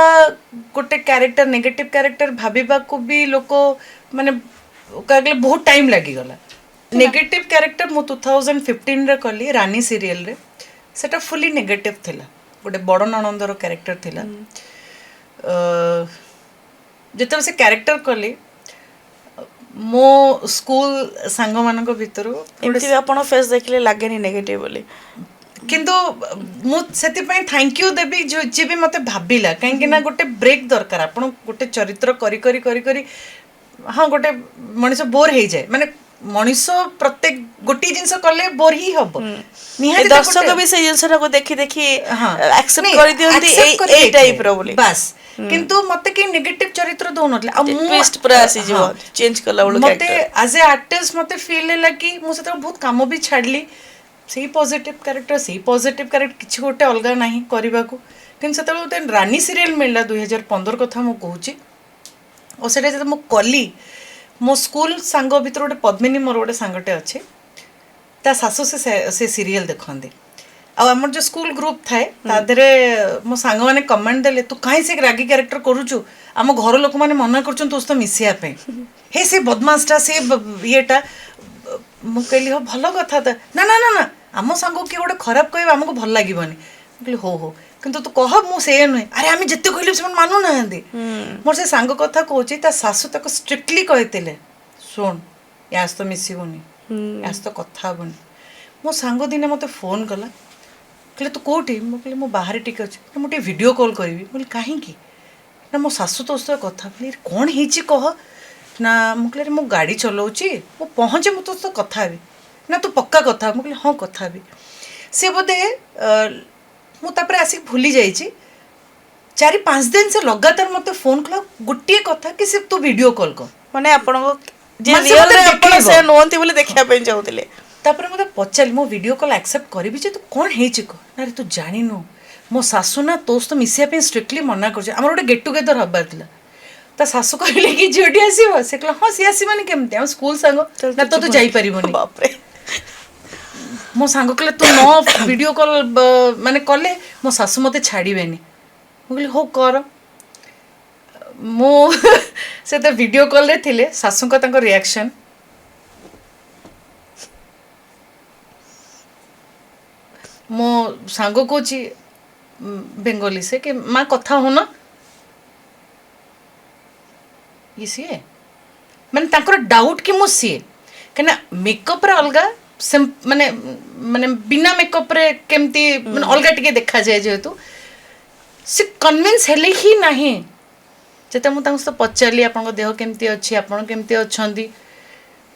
ଗୋଟେ କ୍ୟାରେକ୍ଟର, ନେଗେଟିଭ କ୍ୟାରେକ୍ଟର ଭାବିବାକୁ ବି ଲୋକ ମାନେ କହିବାକୁ ଗଲେ ବହୁତ ଟାଇମ୍ ଲାଗିଗଲା। ନେଗେଟିଭ କ୍ୟାରେକ୍ଟର ମୁଁ 2015ରେ କଲି ରାନୀ ସିରିଏଲରେ। ସେଟା ଫୁଲି ନେଗେଟିଭ ଥିଲା, ଗୋଟେ ବଡ଼ ନଣନ୍ଦର କ୍ୟାରେକ୍ଟର ଥିଲା। ଯେତେବେଳେ ସେ କ୍ୟାରେକ୍ଟର କଲି, ମୋ ସ୍କୁଲ ସାଙ୍ଗମାନଙ୍କ ଭିତରୁ ଏମିତି ବି ଆପଣ ଫେସ୍ ଦେଖିଲେ ଲାଗେନି ନେଗେଟିଭ ବୋଲି। କିନ୍ତୁ ମୁଁ ସେଥିପାଇଁ thank you ଦେବି ଯୋଉ ଯିଏ ବି ମୋତେ ଭାବିଲା, କାହିଁକି ନା ଗୋଟେ ବ୍ରେକ୍ ଦରକାର। ଆପଣ ଗୋଟେ ଚରିତ୍ର କରି କରି କରି କରି, ହଁ, ଗୋଟେ ମଣିଷ ବୋର୍ ହେଇଯାଏ। ମାନେ ମଣିଷ ପ୍ରତ୍ୟେକ ଗୋଟିଏ ଜିନିଷ କଲେ ବୋର୍ ହିଁ ହବ ନିହାତି। ତ ଦର୍ଶକ ବି ସେଇ ଜିନିଷଟାକୁ ଦେଖି ଦେଖି ଆକ୍ସେପ୍ଟ ନାଇଁ, କରିଦିଅନ୍ତି accept ଏଇ ଏଇ କରିଯାଇଥିଲେ। ଟାଇପ ର ବୋଲି। ବାସ୍, କିନ୍ତୁ ମତେ କେହି ନେଗେଟିଭ ଚରିତ୍ର ଦଉନଥିଲେ ଆଉ ମୁଁ ଟ୍ୱିଷ୍ଟ ପୁରା ଆସିଯିବ ଚେଞ୍ଜ କଲା ବେଳକୁ ମତେ character। ଆଜ୍ ଏ ଆର୍ଟିଷ୍ଟ ମତେ ଫିଲ୍ ହେଲା କି ମୁଁ ସେତେବେଳେ ବହୁତ କାମ ବି ଛାଡ଼ିଲି, ସେଇ ପଜିଟିଭ କ୍ୟାରେକ୍ଟର, ସେଇ ପଜିଟିଭ କ୍ୟାରେକ୍ଟର, କିଛି ଗୋଟେ ଅଲଗା ନାହିଁ କରିବାକୁ। କିନ୍ତୁ ସେତେବେଳେ ଗୋଟେ ରାନୀ ସିରିଏଲ ମିଳିଲା, 2015 କଥା ମୁଁ କହୁଛି। ଆଉ ସେଇଟା ଯେତେବେଳେ ମୁଁ କଲି, ମୋ ସ୍କୁଲ ସାଙ୍ଗ ଭିତରୁ ଗୋଟେ ପଦ୍ମିନୀ, ମୋର ଗୋଟେ ସାଙ୍ଗଟେ ଅଛି, ତା ଶାଶୁ ସେ ସିରିଏଲ ଦେଖନ୍ତି। ଆଉ ଆମର ଯେଉଁ ସ୍କୁଲ ଗ୍ରୁପ୍ ଥାଏ, ତା ଦେହରେ ମୋ ସାଙ୍ଗମାନେ କମେଣ୍ଟ ଦେଲେ, ତୁ କାହିଁ ସେ ରାଗି କ୍ୟାରେକ୍ଟର କରୁଛୁ? ଆମ ଘର ଲୋକମାନେ ମନା କରୁଛନ୍ତି ତୋ ସହିତ ମିଶିବା ପାଇଁ। ହେ, ସେ ବଦମାସଟା, ସେ ଇଏଟା। ମୁଁ କହିଲି, ହଉ, ଭଲ କଥା ତ। ନା ନା ନା ନା, ଆମ ସାଙ୍ଗକୁ କିଏ ଗୋଟେ ଖରାପ କହିବ, ଆମକୁ ଭଲ ଲାଗିବନି। ମୁଁ କହିଲି, ହଉ ହଉ, କିନ୍ତୁ ତୁ କହ ମୁଁ ସେଇଆ ନୁହେଁ। ଆରେ, ଆମେ ଯେତେ କହିଲେ ବି ସେମାନେ ମାନୁନାହାନ୍ତି। ମୋର ସେ ସାଙ୍ଗ କଥା କହୁଛି, ତା ଶାଶୁ ତାକୁ ଷ୍ଟ୍ରିକ୍ଟଲି କହିଥିଲେ, ଶୁଣ, ୟା ସହିତ ମିଶିବୁନି, ୟା ସହିତ କଥା ହେବୁନି। ମୋ ସାଙ୍ଗ ଦିନେ ମୋତେ ଫୋନ୍ କଲା, କହିଲେ, ତୁ କେଉଁଠି? ମୁଁ କହିଲି, ମୁଁ ବାହାରେ ଟିକେ ଅଛି। ନା, ମୁଁ ଟିକେ ଭିଡ଼ିଓ କଲ୍ କରିବି। ମୁଁ କହିଲି, କାହିଁକି? ନା, ମୋ ଶାଶୁ ତୋ ସହିତ କଥା। କହିଲି, କ'ଣ ହେଇଛି କହ। ନା, ମୁଁ କହିଲି, ଆରେ, ମୁଁ ଗାଡ଼ି ଚଲାଉଛି, ମୁଁ ପହଞ୍ଚେ, ମୁଁ ତୋ ସହିତ କଥା ହେବି। ନା, ତୁ ପକ୍କା କଥା ହେବୁ? ମୁଁ କହିଲି, ହଁ, କଥା ହେବି। ସେ ବୋଧେ ମୁଁ ତାପରେ ଆସିକି ଭୁଲି ଯାଇଛି। 4-5 ଦିନ ସେ ଲଗାତାର ମୋତେ ଫୋନ୍ କଲା, ଗୋଟିଏ କଥା କି ସେ ତୁ ଭିଡ଼ିଓ କଲ୍ କର। ମାନେ ଆପଣଙ୍କ ଯେ ମାନେ ସେ ମତେ ରିଅଲରେ ଆପଣ ଦେଖେଇବ। ସେ ନୁହନ୍ତି ବୋଲି ଦେଖିବା ପାଇଁ ଚାହୁଁଥିଲେ। ତାପରେ ମୋତେ ପଚାରିଲି, ମୁଁ ଭିଡ଼ିଓ କଲ୍ ଆକ୍ସେପ୍ଟ କରିବି ଯେ, ତୁ କ'ଣ ହେଇଛି କହ। ନା ରେ, ତୁ ଜାଣିନୁ, ମୋ ଶାଶୁ ନା ତୋ ସହିତ ମିଶିବା ପାଇଁ ଷ୍ଟ୍ରିକ୍ଟଲି ମନା କରୁଛି। ଆମର ଗୋଟେ ଗେଟ୍ ଟୁଗେଦର ହବାର ଥିଲା। ତା ଶାଶୁ କହିଲେ କି ଝିଅଟି ଆସିବ? ସେ କହିଲା, ହଁ, ସିଏ ଆସିବନି କେମିତି, ଆମ ସ୍କୁଲ ସାଙ୍ଗ। ନା, ତ ତୁ ଯାଇପାରିବୁନି। ବାପରେ! ମୋ ସାଙ୍ଗ କହିଲା, ତୁ ନ ଭିଡ଼ିଓ କଲ୍ ମାନେ କଲେ ମୋ ଶାଶୁ ମୋତେ ଛାଡ଼ିବେନି। ମୁଁ କହିଲି, ହଉ, କର। ମୁଁ ସେ ତ ଭିଡ଼ିଓ କଲ୍ରେ ଥିଲେ, ଶାଶୁଙ୍କ ତାଙ୍କ ରିଆକ୍ସନ୍, ମୋ ସାଙ୍ଗ କହୁଛି, ବେଙ୍ଗଲୀ ସେ, କି ମା, କଥା ହଉନ, ଇଏ ସିଏ। ମାନେ ତାଙ୍କର ଡାଉଟ୍ କି ମୁଁ ସିଏ, କାହିଁକିନା ମେକଅପ୍ରେ ଅଲଗା, ମାନେ ମାନେ ବିନା ମେକଅପ୍ରେ କେମିତି ମାନେ ଅଲଗା ଟିକେ ଦେଖାଯାଏ ଯେହେତୁ, ସେ କନଭିନ୍ସ ହେଲେ ହିଁ ନାହିଁ। ଯେତେବେଳେ ମୁଁ ତାଙ୍କ ସହିତ ପଚାରିଲି, ଆପଣଙ୍କ ଦେହ କେମିତି ଅଛି, ଆପଣ କେମିତି ଅଛନ୍ତି,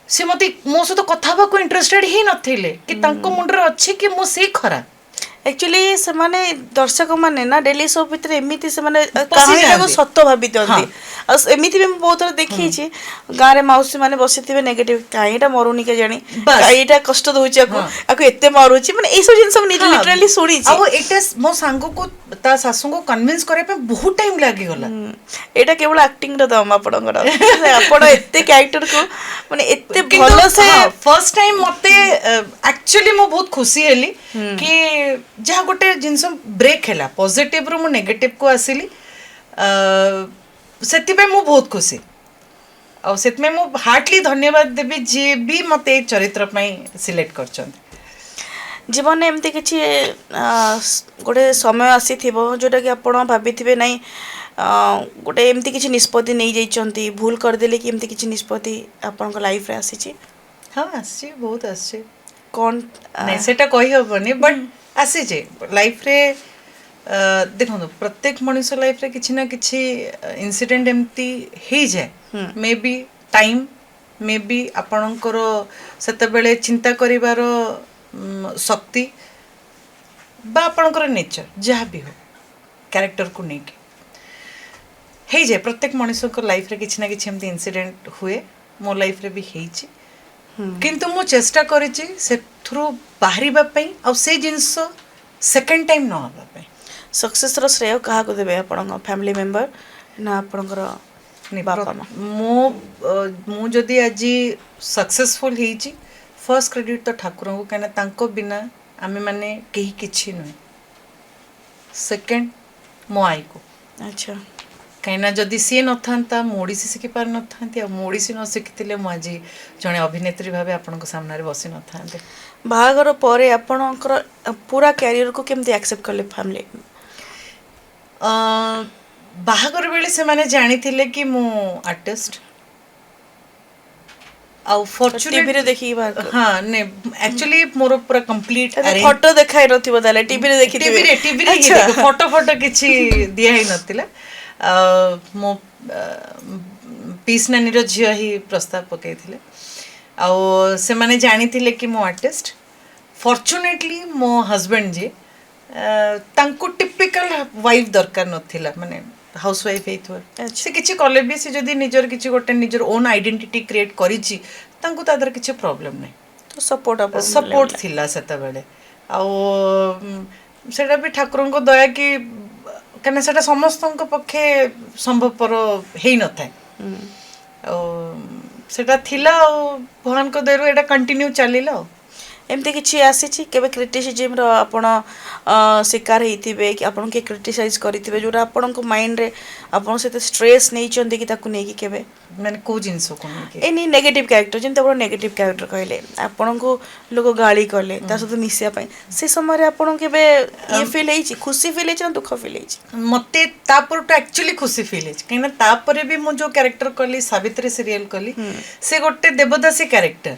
ସେ ମୋତେ ମୋ ସହିତ କଥା ହେବାକୁ ଇଣ୍ଟରେଷ୍ଟେଡ୍ ହିଁ ନଥିଲେ, କି ତାଙ୍କ ମୁଣ୍ଡରେ ଅଛି କି ମୁଁ ସେଇ ଖରାପ। ଆକ୍ଚୁଆଲି ସେମାନେ ଦର୍ଶକମାନେ ନା ଡେଲି ସୋପ୍ ଭିତରେ ଏମିତି ସେମାନେ ପଶି କାହାଣୀଟାକୁ ଯାଆନ୍ତି। ସତ ଭାବି ଦିଅନ୍ତି। ଆଉ ଏମିତି ବି ମୁଁ ବହୁତ ଥର ଦେଖିଛି, ଗାଁରେ ମାଉସୀ ମାନେ ବସିଥିବେ, ନେଗେଟିଭ, କାହିଁ ଏଇଟା ମରୁନି କେଜାଣି, ବାସ୍। କାହିଁ ଏଇଟା କଷ୍ଟ ଦଉଛି ଆକୁ, ଆକୁ ଏତେ ମାରୁଛି। ମାନେ ଏଇସବୁ ଜିନିଷ ମୁଁ ଲିଟରାଲି ଶୁଣିଛି। ଆଉ ଏଇଟା ମୋ ସାଙ୍ଗକୁ ତା ଶାଶୁଙ୍କୁ କନଭିନ୍ସ କରିବା ପାଇଁ ବହୁତ ଟାଇମ୍ ଲାଗିଗଲା। ଏଇଟା କେବଳ ଆକ୍ଟିଂ ର ଦମ ଆପଣଙ୍କର। ଆପଣ ଏତେ କ୍ୟାରେକ୍ଟରକୁ ମାନେ ଏତେ ଭଲ ସେ ଫର୍ଷ୍ଟ ଟାଇମ୍ ମତେ ଆକ୍ଚୁଆଲି ମୁଁ ବହୁତ ଖୁସି ହେଲି କି ଯାହା ଗୋଟେ ଜିନିଷ ବ୍ରେକ୍ ହେଲା, ପଜିଟିଭରୁ ମୁଁ ନେଗେଟିଭକୁ ଆସିଲି। ସେଥିପାଇଁ ମୁଁ ବହୁତ ଖୁସି ଆଉ ସେଥିପାଇଁ ମୁଁ ହାର୍ଟଲି ଧନ୍ୟବାଦ ଦେବି ଯିଏ ବି ମତେ ଏଇ ଚରିତ୍ର ପାଇଁ ସିଲେକ୍ଟ କରିଛନ୍ତି। ଜୀବନରେ ଏମିତି କିଛି ଗୋଟେ ସମୟ ଆସିଥିବ, ଯୋଉଟାକି ଆପଣ ଭାବିଥିବେ ନାଇଁ, ଗୋଟେ ଏମିତି କିଛି ନିଷ୍ପତ୍ତି ନେଇଯାଇଛନ୍ତି, ଭୁଲ କରିଦେଲେ କି, ଏମିତି କିଛି ନିଷ୍ପତ୍ତି ଆପଣଙ୍କ ଲାଇଫରେ ଆସିଛି? ହଁ, ଆସିଛି, ବହୁତ ଆସିଛି। କ'ଣ? ନାଇଁ, ସେଟା କହିହେବନି, ବଟ୍ ଆସିଛି ଲାଇଫରେ। ଦେଖନ୍ତୁ, ପ୍ରତ୍ୟେକ ମଣିଷ ଲାଇଫରେ କିଛି ନା କିଛି ଇନସିଡେଣ୍ଟ ଏମିତି ହେଇଯାଏ। ମେ ବି ଟାଇମ୍, ମେ ବି ଆପଣଙ୍କର ସେତେବେଳେ ଚିନ୍ତା କରିବାର ଶକ୍ତି ବା ଆପଣଙ୍କର ନେଚର, ଯାହା ବି ହଉ, କ୍ୟାରେକ୍ଟରକୁ ନେଇକି ହେଇଯାଏ। ପ୍ରତ୍ୟେକ ମଣିଷଙ୍କ ଲାଇଫରେ କିଛି ନା କିଛି ଏମିତି ଇନସିଡେଣ୍ଟ ହୁଏ। ମୋ ଲାଇଫରେ ବି ହେଇଛି, କିନ୍ତୁ ମୁଁ ଚେଷ୍ଟା କରିଛି ସେଥିରୁ ବାହାରିବା ପାଇଁ ଆଉ ସେଇ ଜିନିଷ ସେକେଣ୍ଡ ଟାଇମ୍ ନ ହେବା ପାଇଁ। ସକ୍ସେସର ଶ୍ରେୟ କାହାକୁ ଦେବେ? ଆପଣଙ୍କ ଫ୍ୟାମିଲି ମେମ୍ବର ନା ଆପଣଙ୍କର ନାଇଁ, ବାପା ମା? ମୁଁ ଯଦି ଆଜି ସକ୍ସେସଫୁଲ୍ ହେଇଛି, ଫର୍ଷ୍ଟ କ୍ରେଡ଼ିଟ୍ ତ ଠାକୁରଙ୍କୁ, କାହିଁକିନା ତାଙ୍କ ବିନା ଆମେମାନେ କେହି କିଛି ନୁହେଁ। ସେକେଣ୍ଡ ମୋ ଆଈକୁ, କାହିଁକିନା ଯଦି ସିଏ ନଥାନ୍ତା, ମୁଁ ଓଡ଼ିଶୀ ଶିଖି ପାରିନଥାନ୍ତି, ଆଉ ମୁଁ ଓଡ଼ିଶୀ ନ ଶିଖିଥିଲେ ମୁଁ ଆଜି ଜଣେ ଅଭିନେତ୍ରୀ ଭାବେ ଆପଣଙ୍କ ସାମ୍ନାରେ ବସି ନଥାନ୍ତି। ବାହାଘର ପରେ ଆପଣଙ୍କର ପୁରା କ୍ୟାରିୟରକୁ କେମିତି ଆକ୍ସେପ୍ଟ କଲେ ଫ୍ୟାମିଲି? ବାହାଘର ବେଳେ ସେମାନେ ଜାଣିଥିଲେ କି ମୁଁ ଆର୍ଟିଷ୍ଟ ଆଉ ଫର୍ଚୁନେଟ ଟିଭିରେ ଦେଖିକି ବାହାର ହଁ, ନାଇଁ, ଆକ୍ଚୁଆଲି ମୋର ପୁରା କମ୍ପ୍ଲିଟ ଫଟୋ ଦେଖାଇ ନଥିବ ତାହେଲେ, ଟିଭିରେ ଦେଖିଥିବେ? ଟିଭିରେ ହିଁ ଫଟୋ ଫଟୋ କିଛି ଦିଆ ହେଇନଥିଲା। ମୋ ପିସ୍ ନାନୀର ଝିଅ ହିଁ ପ୍ରସ୍ତାବ ପକେଇଥିଲେ ଆଉ ସେମାନେ ଜାଣିଥିଲେ କି ମୁଁ ଆର୍ଟିଷ୍ଟ। ଫର୍ଚୁନେଟଲି ମୋ ହଜବେଣ୍ଡ ଯିଏ, ତାଙ୍କୁ ଟିପିକାଲ ୱାଇଫ୍ ଦରକାର ନଥିଲା, ମାନେ ହାଉସ୍ ୱାଇଫ୍ ହେଇଥିବ, ସେ କିଛି କଲେ ବି, ସେ ଯଦି ନିଜର କିଛି ଗୋଟେ ନିଜର ଓନ୍ ଆଇଡେଣ୍ଟିଟି କ୍ରିଏଟ୍ କରିଛି, ତାଙ୍କୁ ତା ଦେହରେ କିଛି ପ୍ରୋବ୍ଲେମ୍ ନାହିଁ। ତ ସପୋର୍ଟ ଆପଣ ସପୋର୍ଟ ଥିଲା ସେତେବେଳେ। ଆଉ ସେଇଟା ବି ଠାକୁରଙ୍କ ଦୟା କି, କାହିଁକିନା ସେଇଟା ସମସ୍ତଙ୍କ ପକ୍ଷେ ସମ୍ଭବପର ହେଇନଥାଏ। ଆଉ ସେଇଟା ଥିଲା ଆଉ ଭଗବାନଙ୍କ ଦୟାରୁ ଏଇଟା କଣ୍ଟିନ୍ୟୁ ଚାଲିଲା। ଆଉ ଏମିତି କିଛି ଆସିଛି କେବେ କ୍ରିଟିସିଜିମ୍ର ଆପଣ ଶିକାର ହେଇଥିବେ କି ଆପଣ କିଏ କ୍ରିଟିସାଇଜ୍ କରିଥିବେ, ଯେଉଁଟା ଆପଣଙ୍କ ମାଇଣ୍ଡରେ ଆପଣ ସେତେ ଷ୍ଟ୍ରେସ୍ ନେଇଛନ୍ତି କି ତାକୁ ନେଇକି କେବେ? ମାନେ କୋଉ ଜିନିଷକୁ ନେଇକି? ଏନି ନେଗେଟିଭ୍ କ୍ୟାରେକ୍ଟର, ଯେମିତି ଆପଣ ନେଗେଟିଭ୍ କ୍ୟାରେକ୍ଟର କହିଲେ, ଆପଣଙ୍କୁ ଲୋକ ଗାଳି କଲେ ତା ସହିତ ମିଶିବା ପାଇଁ, ସେ ସମୟରେ ଆପଣଙ୍କୁ କେବେ ଇଏ ଫିଲ୍ ହେଇଛି, ଖୁସି ଫିଲ୍ ହେଇଛି ନା ଦୁଃଖ ଫିଲ୍ ହେଇଛି? ମତେ ତାପରଠୁ ଆକ୍ଚୁଆଲି ଖୁସି ଫିଲ୍ ହେଇଛି, କାହିଁକିନା ତାପରେ ବି ମୁଁ ଯୋଉ କ୍ୟାରେକ୍ଟର କଲି, ସାବିତ୍ରୀ ସିରିଏଲ କଲି, ସେ ଗୋଟେ ଦେବଦାସୀ କ୍ୟାରେକ୍ଟର।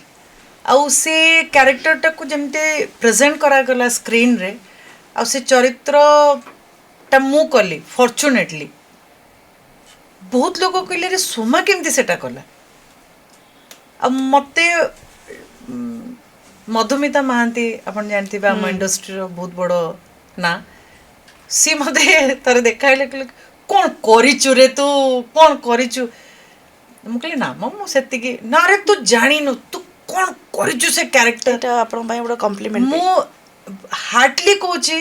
ଆଉ ସେ କ୍ୟାରେକ୍ଟରଟାକୁ ଯେମିତି ପ୍ରେଜେଣ୍ଟ କରାଗଲା ସ୍କ୍ରିନରେ, ଆଉ ସେ ଚରିତ୍ରଟା ମୁଁ କଲି, ଫର୍ଚୁନେଟଲି ବହୁତ ଲୋକ କହିଲେ, "ରେ, ସୋମା କେମିତି ସେଟା କଲା?" ଆଉ ମତେ ମଧୁମିତା ମହାନ୍ତି, ଆପଣ ଜାଣିଥିବେ, ଆମ ଇଣ୍ଡଷ୍ଟ୍ରିର ବହୁତ ବଡ଼ ନାଁ, ସିଏ ମତେ ଥରେ ଦେଖା ହେଲେ କହିଲେ, "କ'ଣ କରିଛୁ ରେ, ତୁ କ'ଣ କରିଛୁ?" ମୁଁ କହିଲି, "ନା ମ, ମୁଁ ସେତିକି।" "ନା ରେ, ତୁ ଜାଣିନୁ ତୁ କ'ଣ କରିଛୁ ସେ କ୍ୟାରେକ୍ଟର।" ଏଇଟା ଆପଣଙ୍କ ପାଇଁ ଗୋଟେ କମ୍ପ୍ଲିମେଣ୍ଟ। ମୁଁ ହାର୍ଟଲି କହୁଛି,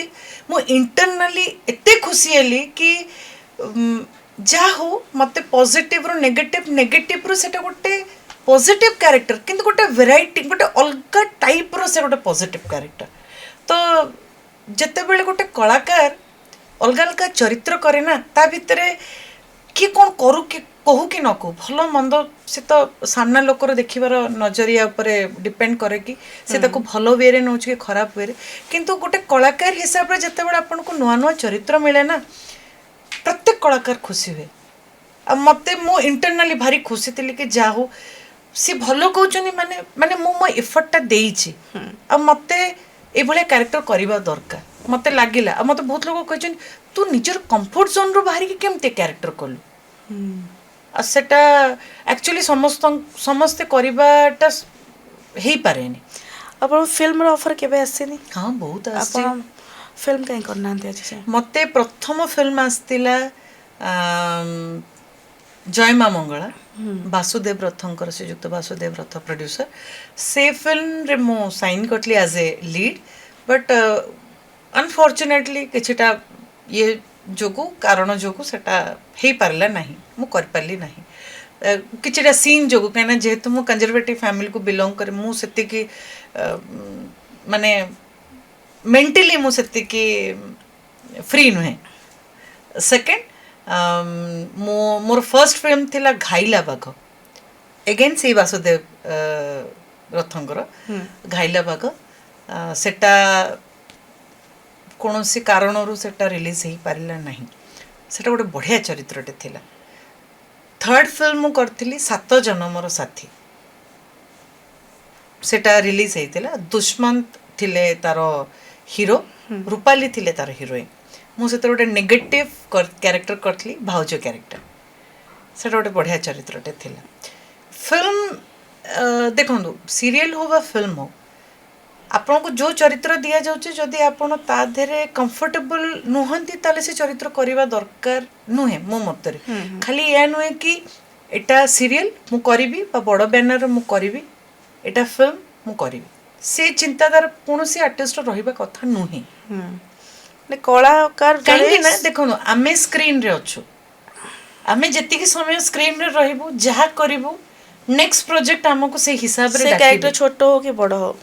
ମୁଁ ଇଣ୍ଟରନାଲି ଏତେ ଖୁସି ହେଲି କି ଯାହା ହଉ, ମତେ ପଜିଟିଭରୁ ନେଗେଟିଭ, ନେଗେଟିଭରୁ ସେଟା ଗୋଟେ ପଜିଟିଭ କ୍ୟାରେକ୍ଟର, କିନ୍ତୁ ଗୋଟେ ଭେରାଇଟି, ଗୋଟେ ଅଲଗା ଟାଇପ୍ର ସେ ଗୋଟେ ପଜିଟିଭ କ୍ୟାରେକ୍ଟର। ତ ଯେତେବେଳେ ଗୋଟେ କଳାକାର ଅଲଗା ଅଲଗା ଚରିତ୍ର କରେ ନା, ତା ଭିତରେ କିଏ କ'ଣ କରୁ କି କହୁ କି ନ କହୁ, ଭଲ ମନ୍ଦ ସେ ତ ସାମ୍ନା ଲୋକର ଦେଖିବାର ନଜରିଆ ଉପରେ ଡିପେଣ୍ଡ କରେ କି ସେ ତାକୁ ଭଲ ୱେରେ ନେଉଛି କି ଖରାପ ୱେରେ। କିନ୍ତୁ ଗୋଟେ କଳାକାର ହିସାବରେ ଯେତେବେଳେ ଆପଣଙ୍କୁ ନୂଆ ନୂଆ ଚରିତ୍ର ମିଳେ ନା, ପ୍ରତ୍ୟେକ କଳାକାର ଖୁସି ହୁଏ। ଆଉ ମତେ, ମୁଁ ଇଣ୍ଟରନାଲି ଭାରି ଖୁସି ଥିଲି କି ଯାହା ହଉ, ସିଏ ଭଲ କହୁଛନ୍ତି, ମାନେ ମାନେ ମୁଁ ମୋ ଏଫର୍ଟଟା ଦେଇଛି ଆଉ ମତେ ଏଇଭଳିଆ କ୍ୟାରେକ୍ଟର କରିବା ଦରକାର, ମତେ ଲାଗିଲା। ଆଉ ମତେ ବହୁତ ଲୋକ କହିଛନ୍ତି, "ତୁ ନିଜର କମ୍ଫର୍ଟ ଜୋନ୍ରୁ ବାହାରିକି କେମିତି କ୍ୟାରେକ୍ଟର କଲୁ?" ଆଉ ସେଟା ଆକ୍ଚୁଆଲି ସମସ୍ତେ କରିବାଟା ହେଇପାରେନି। ଆପଣ ଫିଲ୍ମର ଅଫର୍ କେବେ ଆସିନି? ହଁ, ବହୁତ ଆସିଛି। ଆପଣ ଫିଲ୍ମ କାହିଁ କରିନାହାନ୍ତି ଆଜି ଯାଏଁ? ମତେ ପ୍ରଥମ ଫିଲ୍ମ ଆସିଥିଲା ଜୟ ମା ମଙ୍ଗଳା, ବାସୁଦେବ ରଥଙ୍କର, ଶ୍ରୀଯୁକ୍ତ ବାସୁଦେବ ରଥ ପ୍ରଡ୍ୟୁସର। ସେ ଫିଲ୍ମରେ ମୁଁ ସାଇନ୍ କରିଥିଲି ଆଜ୍ ଏ ଲିଡ୍, ବଟ୍ ଅନଫର୍ଚୁନେଟଲି କିଛିଟା ଇଏ ଯୋଗୁଁ, କାରଣ ଯୋଗୁଁ ସେଟା ହେଇପାରିଲା ନାହିଁ, ମୁଁ କରିପାରିଲି ନାହିଁ। କିଛିଟା ସିନ୍ ଯୋଗୁଁ, କାହିଁକିନା ଯେହେତୁ ମୁଁ କନଜରଭେଟିଭ୍ ଫ୍ୟାମିଲିକୁ ବିଲଙ୍ଗ କରେ, ମୁଁ ସେତିକି ମାନେ ମେଣ୍ଟାଲି ମୁଁ ସେତିକି ଫ୍ରି ନୁହେଁ। ସେକେଣ୍ଡ, ମୁଁ ମୋର ଫର୍ଷ୍ଟ ଫିଲ୍ମ ଥିଲା ଘାଇଲା ବାଘ, ଏଗେନ୍ ସେଇ ବାସୁଦେବ ରଥଙ୍କର ଘାଇଲା ବାଘ। ସେଟା କୌଣସି କାରଣରୁ ସେଟା ରିଲିଜ୍ ହେଇପାରିଲା ନାହିଁ। ସେଟା ଗୋଟେ ବଢ଼ିଆ ଚରିତ୍ରଟେ ଥିଲା। ଥାର୍ଡ ଫିଲ୍ମ ମୁଁ କରିଥିଲି ସାତ ଜନମର ସାଥୀ, ସେଟା ରିଲିଜ୍ ହେଇଥିଲା। ଦୁଷ୍ମନ୍ତ ଥିଲେ ତାର ହିରୋ, ରୂପାଲି ଥିଲେ ତାର ହିରୋଇନ୍। ମୁଁ ସେଥିରେ ଗୋଟେ ନେଗେଟିଭ୍ କ୍ୟାରେକ୍ଟର କରିଥିଲି, ଭାଉଜ କ୍ୟାରେକ୍ଟର। ସେଟା ଗୋଟେ ବଢ଼ିଆ ଚରିତ୍ରଟେ ଥିଲା। ଫିଲ୍ମ ଦେଖନ୍ତୁ, ସିରିଏଲ ହଉ ବା ଫିଲ୍ମ ହଉ, ଆପଣଙ୍କୁ ଯେଉଁ ଚରିତ୍ର ଦିଆଯାଉଛି, ଯଦି ଆପଣ ତା ଦେହରେ କମ୍ଫର୍ଟେବଲ୍ ନୁହନ୍ତି, ତାହେଲେ ସେ ଚରିତ୍ର କରିବା ଦରକାର ନୁହେଁ ମୋ ମତରେ। ଖାଲି ଏଇଆ ନୁହେଁ କି ଏଇଟା ସିରିଏଲ ମୁଁ କରିବି ବା ବଡ଼ ବ୍ୟାନର ମୁଁ କରିବି, ଏଇଟା ଫିଲ୍ମ ମୁଁ କରିବି, ସେ ଚିନ୍ତାଧାରା କୌଣସି ଆର୍ଟିଷ୍ଟର ରହିବା କଥା ନୁହେଁ। ମାନେ କଳାକାର ଜଣେ କାହିଁକି ନା ଦେଖନ୍ତୁ, ଆମେ ସ୍କ୍ରିନରେ ଅଛୁ, ଆମେ ଯେତିକି ସମୟ ସ୍କ୍ରିନରେ ରହିବୁ, ଯାହା କରିବୁ, ନେକ୍ସଟ ପ୍ରୋଜେକ୍ଟ ଆମକୁ ସେଇ ହିସାବରେ ସେ ଡାକିବେ। କ୍ୟାରେକ୍ଟର ଛୋଟ ହଉ କି ବଡ଼ ହଉ,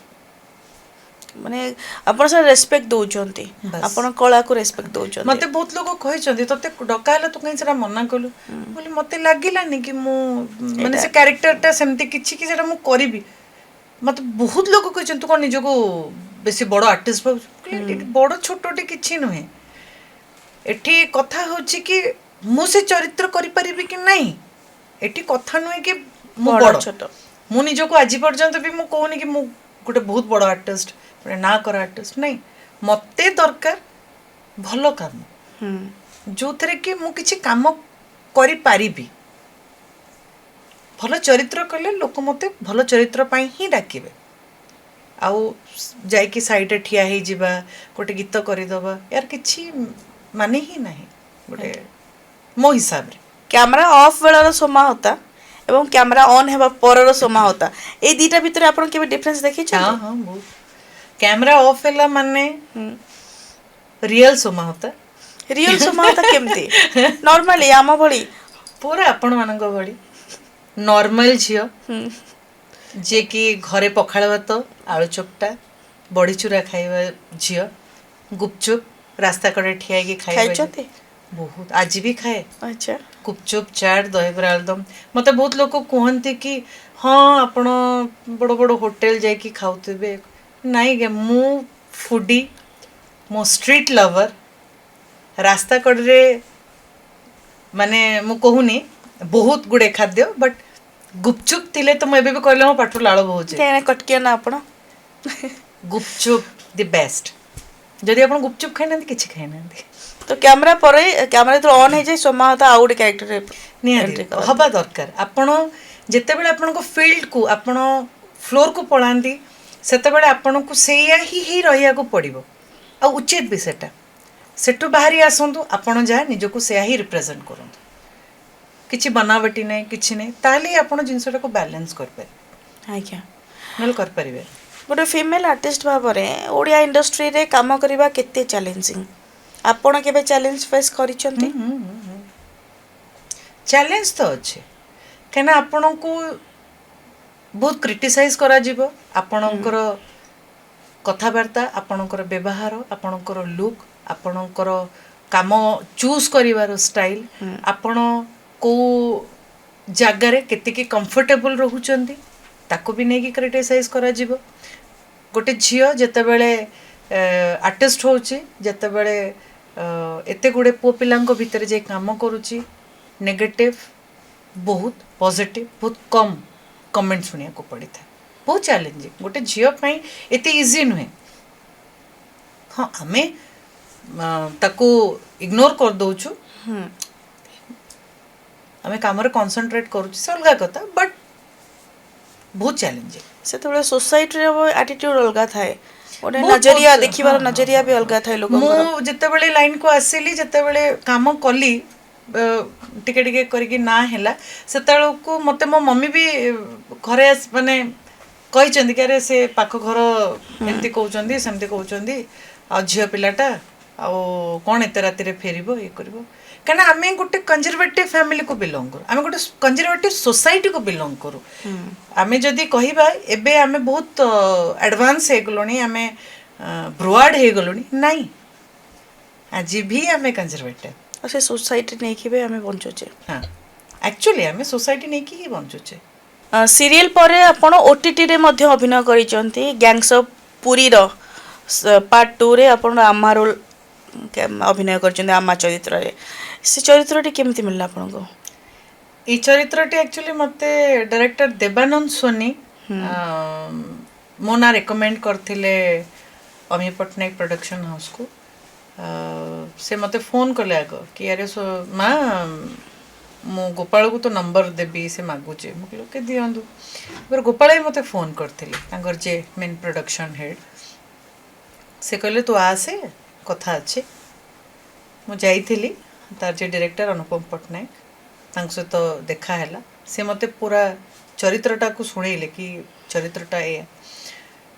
ମାନେ ଆପଣ ସେ ରେସପେକ୍ଟ ଦଉଛନ୍ତି। ବାସ୍। ଆପଣ କଳାକୁ ରେସପେକ୍ଟ ଦଉଛନ୍ତି। ମତେ ବହୁତ ଲୋକ କହିଛନ୍ତି, "ତତେ ଡକା ହେଲା, ତୁ କାହିଁ ସେଟା ମନା କଲୁ?" ବୋଲି। ମତେ ଲାଗିଲାନି କି ମୁଁ ମାନେ ସେ କ୍ୟାରେକ୍ଟରଟା ସେମିତି କିଛି କି ସେଟା ମୁଁ କରିବି। ମତେ ବହୁତ ଲୋକ କହିଛନ୍ତି, "ତୁ କ'ଣ ନିଜକୁ ବେଶୀ ବଡ଼ ଆର୍ଟିଷ୍ଟ ଭାବୁଛୁ?" ମୁଁ କହିଲି, ଏଠି ବଡ଼ ଛୋଟଟି କିଛି ନୁହେଁ, ଏଠି କଥା ହେଉଛି କି ମୁଁ ସେ ଚରିତ୍ର କରିପାରିବି କି ନାହିଁ। ଏଠି କଥା ନୁହେଁ କି ମୁଁ ବଡ଼ ବଡ଼ ଛୋଟ। ମୁଁ ନିଜକୁ ଆଜି ପର୍ଯ୍ୟନ୍ତ ବି ମୁଁ କହୁନି କି ମୁଁ ଗୋଟେ ବହୁତ ବଡ଼ ଆର୍ଟିଷ୍ଟ, ଗୋଟେ ନାଁ କରା ଆର୍ଟିଷ୍ଟ। ନାଇଁ, ମତେ ଦରକାର ଭଲ କାମ, ଯୋଉଥିରେ କି ମୁଁ କିଛି କାମ କରିପାରିବି। ଭଲ ଚରିତ୍ର କଲେ ଲୋକ ମୋତେ ଭଲ ଚରିତ୍ର ପାଇଁ ହିଁ ଡାକିବେ। ଆଉ ଯାଇକି ସାଇଡ଼ରେ ଠିଆ ହେଇଯିବା, ଗୋଟେ ଗୀତ କରିଦେବା, ୟାର କିଛି ମାନେ ହିଁ ନାହିଁ ଗୋଟେ ମୋ ହିସାବରେ। କ୍ୟାମେରା ଅଫ୍ ବେଳର ସୋମା ହୋତା ଏବଂ କ୍ୟାମେରା ଅନ୍ ହେବା ପରର ସୋମା ହୋତା, ଏଇ ଦିଟା ଭିତରେ ଆପଣ କେବେ ଡିଫରେନ୍ସ ଦେଖିଛନ୍ତି? ହଁ, ବହୁତ। କ୍ୟାମେରା ଅଫ୍ ହେଲା ମାନେ ରିଅଲ ସୋମା ହୋତା। ରିଅଲ ସୋମା ହୋତା କେମିତି? ନର୍ମାଲି ଆମ ଭଳି? ପୁରା ଆପଣମାନଙ୍କ ଭଳି ନର୍ମାଲ ଝିଅ, ଯିଏକି ଘରେ ପଖାଳ ଭାତ, ଆଳୁ ଚକଟା, ବଡ଼ିଚୁରା ଖାଇବା ଝିଅ, ଗୁପଚୁପ୍ ରାସ୍ତା କଡ଼ରେ ଠିଆ ହେଇକି ଖାଇବା। ଖାଇଛନ୍ତି? ବହୁତ, ଆଜି ବି ଖାଏ। ଗୁପଚୁପ୍, ଚାଟ୍, ଦହିବରା, ଆଳୁଦମ। ମୋତେ ବହୁତ ଲୋକ କୁହନ୍ତି କି ହଁ, ଆପଣ ବଡ଼ ବଡ଼ ହୋଟେଲ ଯାଇକି ଖାଉଥିବେ। ନାଇଁ ଆଜ୍ଞା, ମୁଁ ଫୁଡି, ମୁଁ ଷ୍ଟ୍ରିଟ୍ ଲଭର। ରାସ୍ତା କଡ଼ରେ ମାନେ ମୁଁ କହୁନି ବହୁତ ଗୁଡ଼େ ଖାଦ୍ୟ, ବଟ୍ ଗୁପଚୁପ୍ ଥିଲେ ତ ମୁଁ ଏବେ ବି କହିଲେ ମୋ ପାଟିରୁ ଲାଳ ବୋହୁଛି। କାହିଁକିନା କଟକିଆ ନା ଆପଣ? ଗୁପଚୁପ୍ the best. ଯଦି ଆପଣ ଗୁପଚୁପ୍ ଖାଇନାହାନ୍ତି, କିଛି ଖାଇନାହାନ୍ତି। ତ କ୍ୟାମେରା ପରେ, କ୍ୟାମେରା ଯେତେବେଳେ ଅନ୍ ହେଇଯାଏ, ସୋମା ତ ଆଉ ଗୋଟେ କ୍ୟାରେକ୍ଟର ନିହାତି ହବା ଦରକାର। ଆପଣ ଯେତେବେଳେ ଆପଣଙ୍କ ଫିଲ୍ଡକୁ, ଆପଣ ଫ୍ଲୋରକୁ ପଳାନ୍ତି, ସେତେବେଳେ ଆପଣଙ୍କୁ ସେଇଆ ହିଁ ହିଁ ରହିବାକୁ ପଡ଼ିବ ଆଉ ଉଚିତ ବି ସେଟା। ସେଠୁ ବାହାରି ଆସନ୍ତୁ, ଆପଣ ଯାହା ନିଜକୁ ସେୟା ହିଁ ରିପ୍ରେଜେଣ୍ଟ କରନ୍ତୁ, କିଛି ବନାବଟି ନାହିଁ, କିଛି ନାହିଁ, ତାହେଲେ ହିଁ ଆପଣ ଜିନିଷଟାକୁ ବାଲାନ୍ସ କରିପାରିବେ। ନହେଲେ କରିପାରିବେ। ଗୋଟେ ଫିମେଲ୍ ଆର୍ଟିଷ୍ଟ ଭାବରେ ଓଡ଼ିଆ ଇଣ୍ଡଷ୍ଟ୍ରିରେ କାମ କରିବା କେତେ ଚ୍ୟାଲେଞ୍ଜିଂ? ଆପଣ କେବେ ଚ୍ୟାଲେଞ୍ଜ ଫେସ୍ କରିଛନ୍ତି? ଚ୍ୟାଲେଞ୍ଜ ତ ଅଛି, କାହିଁକିନା ଆପଣଙ୍କୁ ବହୁତ କ୍ରିଟିସାଇଜ୍ କରାଯିବ। ଆପଣଙ୍କର କଥାବାର୍ତ୍ତା, ଆପଣଙ୍କର ବ୍ୟବହାର, ଆପଣଙ୍କର ଲୁକ୍, ଆପଣଙ୍କର କାମ ଚୁଜ୍ କରିବାର ଷ୍ଟାଇଲ୍, ଆପଣ କେଉଁ ଜାଗାରେ କେତିକି କମ୍ଫର୍ଟେବଲ୍ ରହୁଛନ୍ତି, ତାକୁ ବି ନେଇକି କ୍ରିଟିସାଇଜ୍ କରାଯିବ। ଗୋଟେ ଝିଅ ଯେତେବେଳେ ଆର୍ଟିଷ୍ଟ ହେଉଛି, ଯେତେବେଳେ ଏତେ ଗୁଡ଼ିଏ ପୁଅ ପିଲାଙ୍କ ଭିତରେ ଯାଇ କାମ କରୁଛି, ନେଗେଟିଭ୍ ବହୁତ, ପଜିଟିଭ୍ ବହୁତ କମ୍ କମେଣ୍ଟ ଶୁଣିବାକୁ ପଡ଼ିଥାଏ। ବହୁତ ଚ୍ୟାଲେଞ୍ଜିଂ। ଗୋଟେ ଝିଅ ପାଇଁ ଏତେ ଇଜି ନୁହେଁ। ହଁ, ଆମେ ତାକୁ ଇଗ୍ନୋର କରିଦେଉଛୁ, ଆମେ କାମରେ କନସେନ୍ଟ୍ରେଟ୍ କରୁଛୁ, ସେ ଅଲଗା କଥା, ବଟ୍ ବହୁତ ଚ୍ୟାଲେଞ୍ଜିଂ। ସେତେବେଳେ ସୋସାଇଟିର ଆଟିଟ୍ୟୁଡ୍ ଅଲଗା ଥାଏ, ଗୋଟେ ବହୁତ ନଜରିଆ ବହୁତ ଦେଖିବାର ନଜରିଆ ବି ଅଲଗା ଥାଏ ମୁଁ ଲୋକଙ୍କର। ଯେତେବେଳେ ଲାଇନକୁ ଆସିଲି, ଯେତେବେଳେ କାମ କଲି, ଟିକେ ଟିକେ କରିକି ନାଁ ହେଲା, ସେତେବେଳକୁ ମୋତେ ମୋ ମମି ବି ଘରେ ମାନେ କହିଛନ୍ତି କି ଆରେ, ସେ ପାଖ ଘର ଏମିତି କହୁଛନ୍ତି, ସେମିତି କହୁଛନ୍ତି, ଆଉ ଝିଅ ପିଲାଟା ଆଉ କ'ଣ ଏତେ ରାତିରେ ଫେରିବ, ଇଏ କରିବ। କାହିଁକିନା ଆମେ ଗୋଟେ କନଜରଭେଟିଭ ଫ୍ୟାମିଲିକୁ ବିଲଙ୍ଗ କରୁ, ଆମେ ଗୋଟେ କନଜରଭେଟିଭ ସୋସାଇଟିକୁ ବିଲଙ୍ଗ କରୁ। ଆମେ ଯଦି କହିବା ଏବେ ଆମେ ବହୁତ ଆଡ଼ଭାନ୍ସ ହେଇଗଲୁଣି, ଆମେ ବ୍ରୋଆଡ଼ ହେଇଗଲୁଣି, ନାଇଁ, ଆଜି ବି ଆମେ କନଜରଭେଟିଭ। ଆଉ ସେ ସୋସାଇଟି ନେଇକି ବି ଆମେ ବଞ୍ଚୁଛେ। ହଁ, ଆକ୍ଚୁଆଲି ଆମେ ସୋସାଇଟି ନେଇକି ହିଁ ବଞ୍ଚୁଛେ। ସିରିଏଲ ପରେ ଆପଣ ଓଟିଟିରେ ମଧ୍ୟ ଅଭିନୟ କରିଛନ୍ତି। ଗ୍ୟାଙ୍ଗସ୍ ଅଫ୍ ପୁରୀର ପାର୍ଟ 2ରେ ଆପଣ ଆମା ରୋଲ ଅଭିନୟ କରିଛନ୍ତି, ଆମା ଚରିତ୍ରରେ। ସେ ଚରିତ୍ରଟି କେମିତି ମିଳିଲା ଆପଣଙ୍କୁ? ଏଇ ଚରିତ୍ରଟି ଆକ୍ଚୁଆଲି ମୋତେ ଡାଇରେକ୍ଟର ଦେବାନନ୍ଦ ସୋନି ମୋ ନାଁ ରେକମେଣ୍ଡ କରିଥିଲେ ଅମି ପଟ୍ଟନାୟକ ପ୍ରଡକ୍ସନ୍ ହାଉସ୍କୁ। ସେ ମୋତେ ଫୋନ୍ କଲେ ଆଗ କି ଆରେ ମା, ମୁଁ ଗୋପାଳକୁ ତ ନମ୍ବର ଦେବି, ସେ ମାଗୁଛି। ମୁଁ କହିଲି, ଓକେ, ଦିଅନ୍ତୁ। ତାପରେ ଗୋପାଳ ହିଁ ମୋତେ ଫୋନ୍ କରିଥିଲେ, ତାଙ୍କର ଯେ ମେନ୍ ପ୍ରଡକ୍ସନ୍ ହେଡ଼୍। ସେ କହିଲେ, ତୁ ଆସେ, କଥା ଅଛି। ମୁଁ ଯାଇଥିଲି, ତାର ଯେ ଡିରେକ୍ଟର ଅନୁପମ ପଟ୍ଟନାୟକ, ତାଙ୍କ ସହିତ ଦେଖା ହେଲା। ସେ ମୋତେ ପୁରା ଚରିତ୍ରଟାକୁ ଶୁଣେଇଲେ କି ଚରିତ୍ରଟା ଏଇଆ।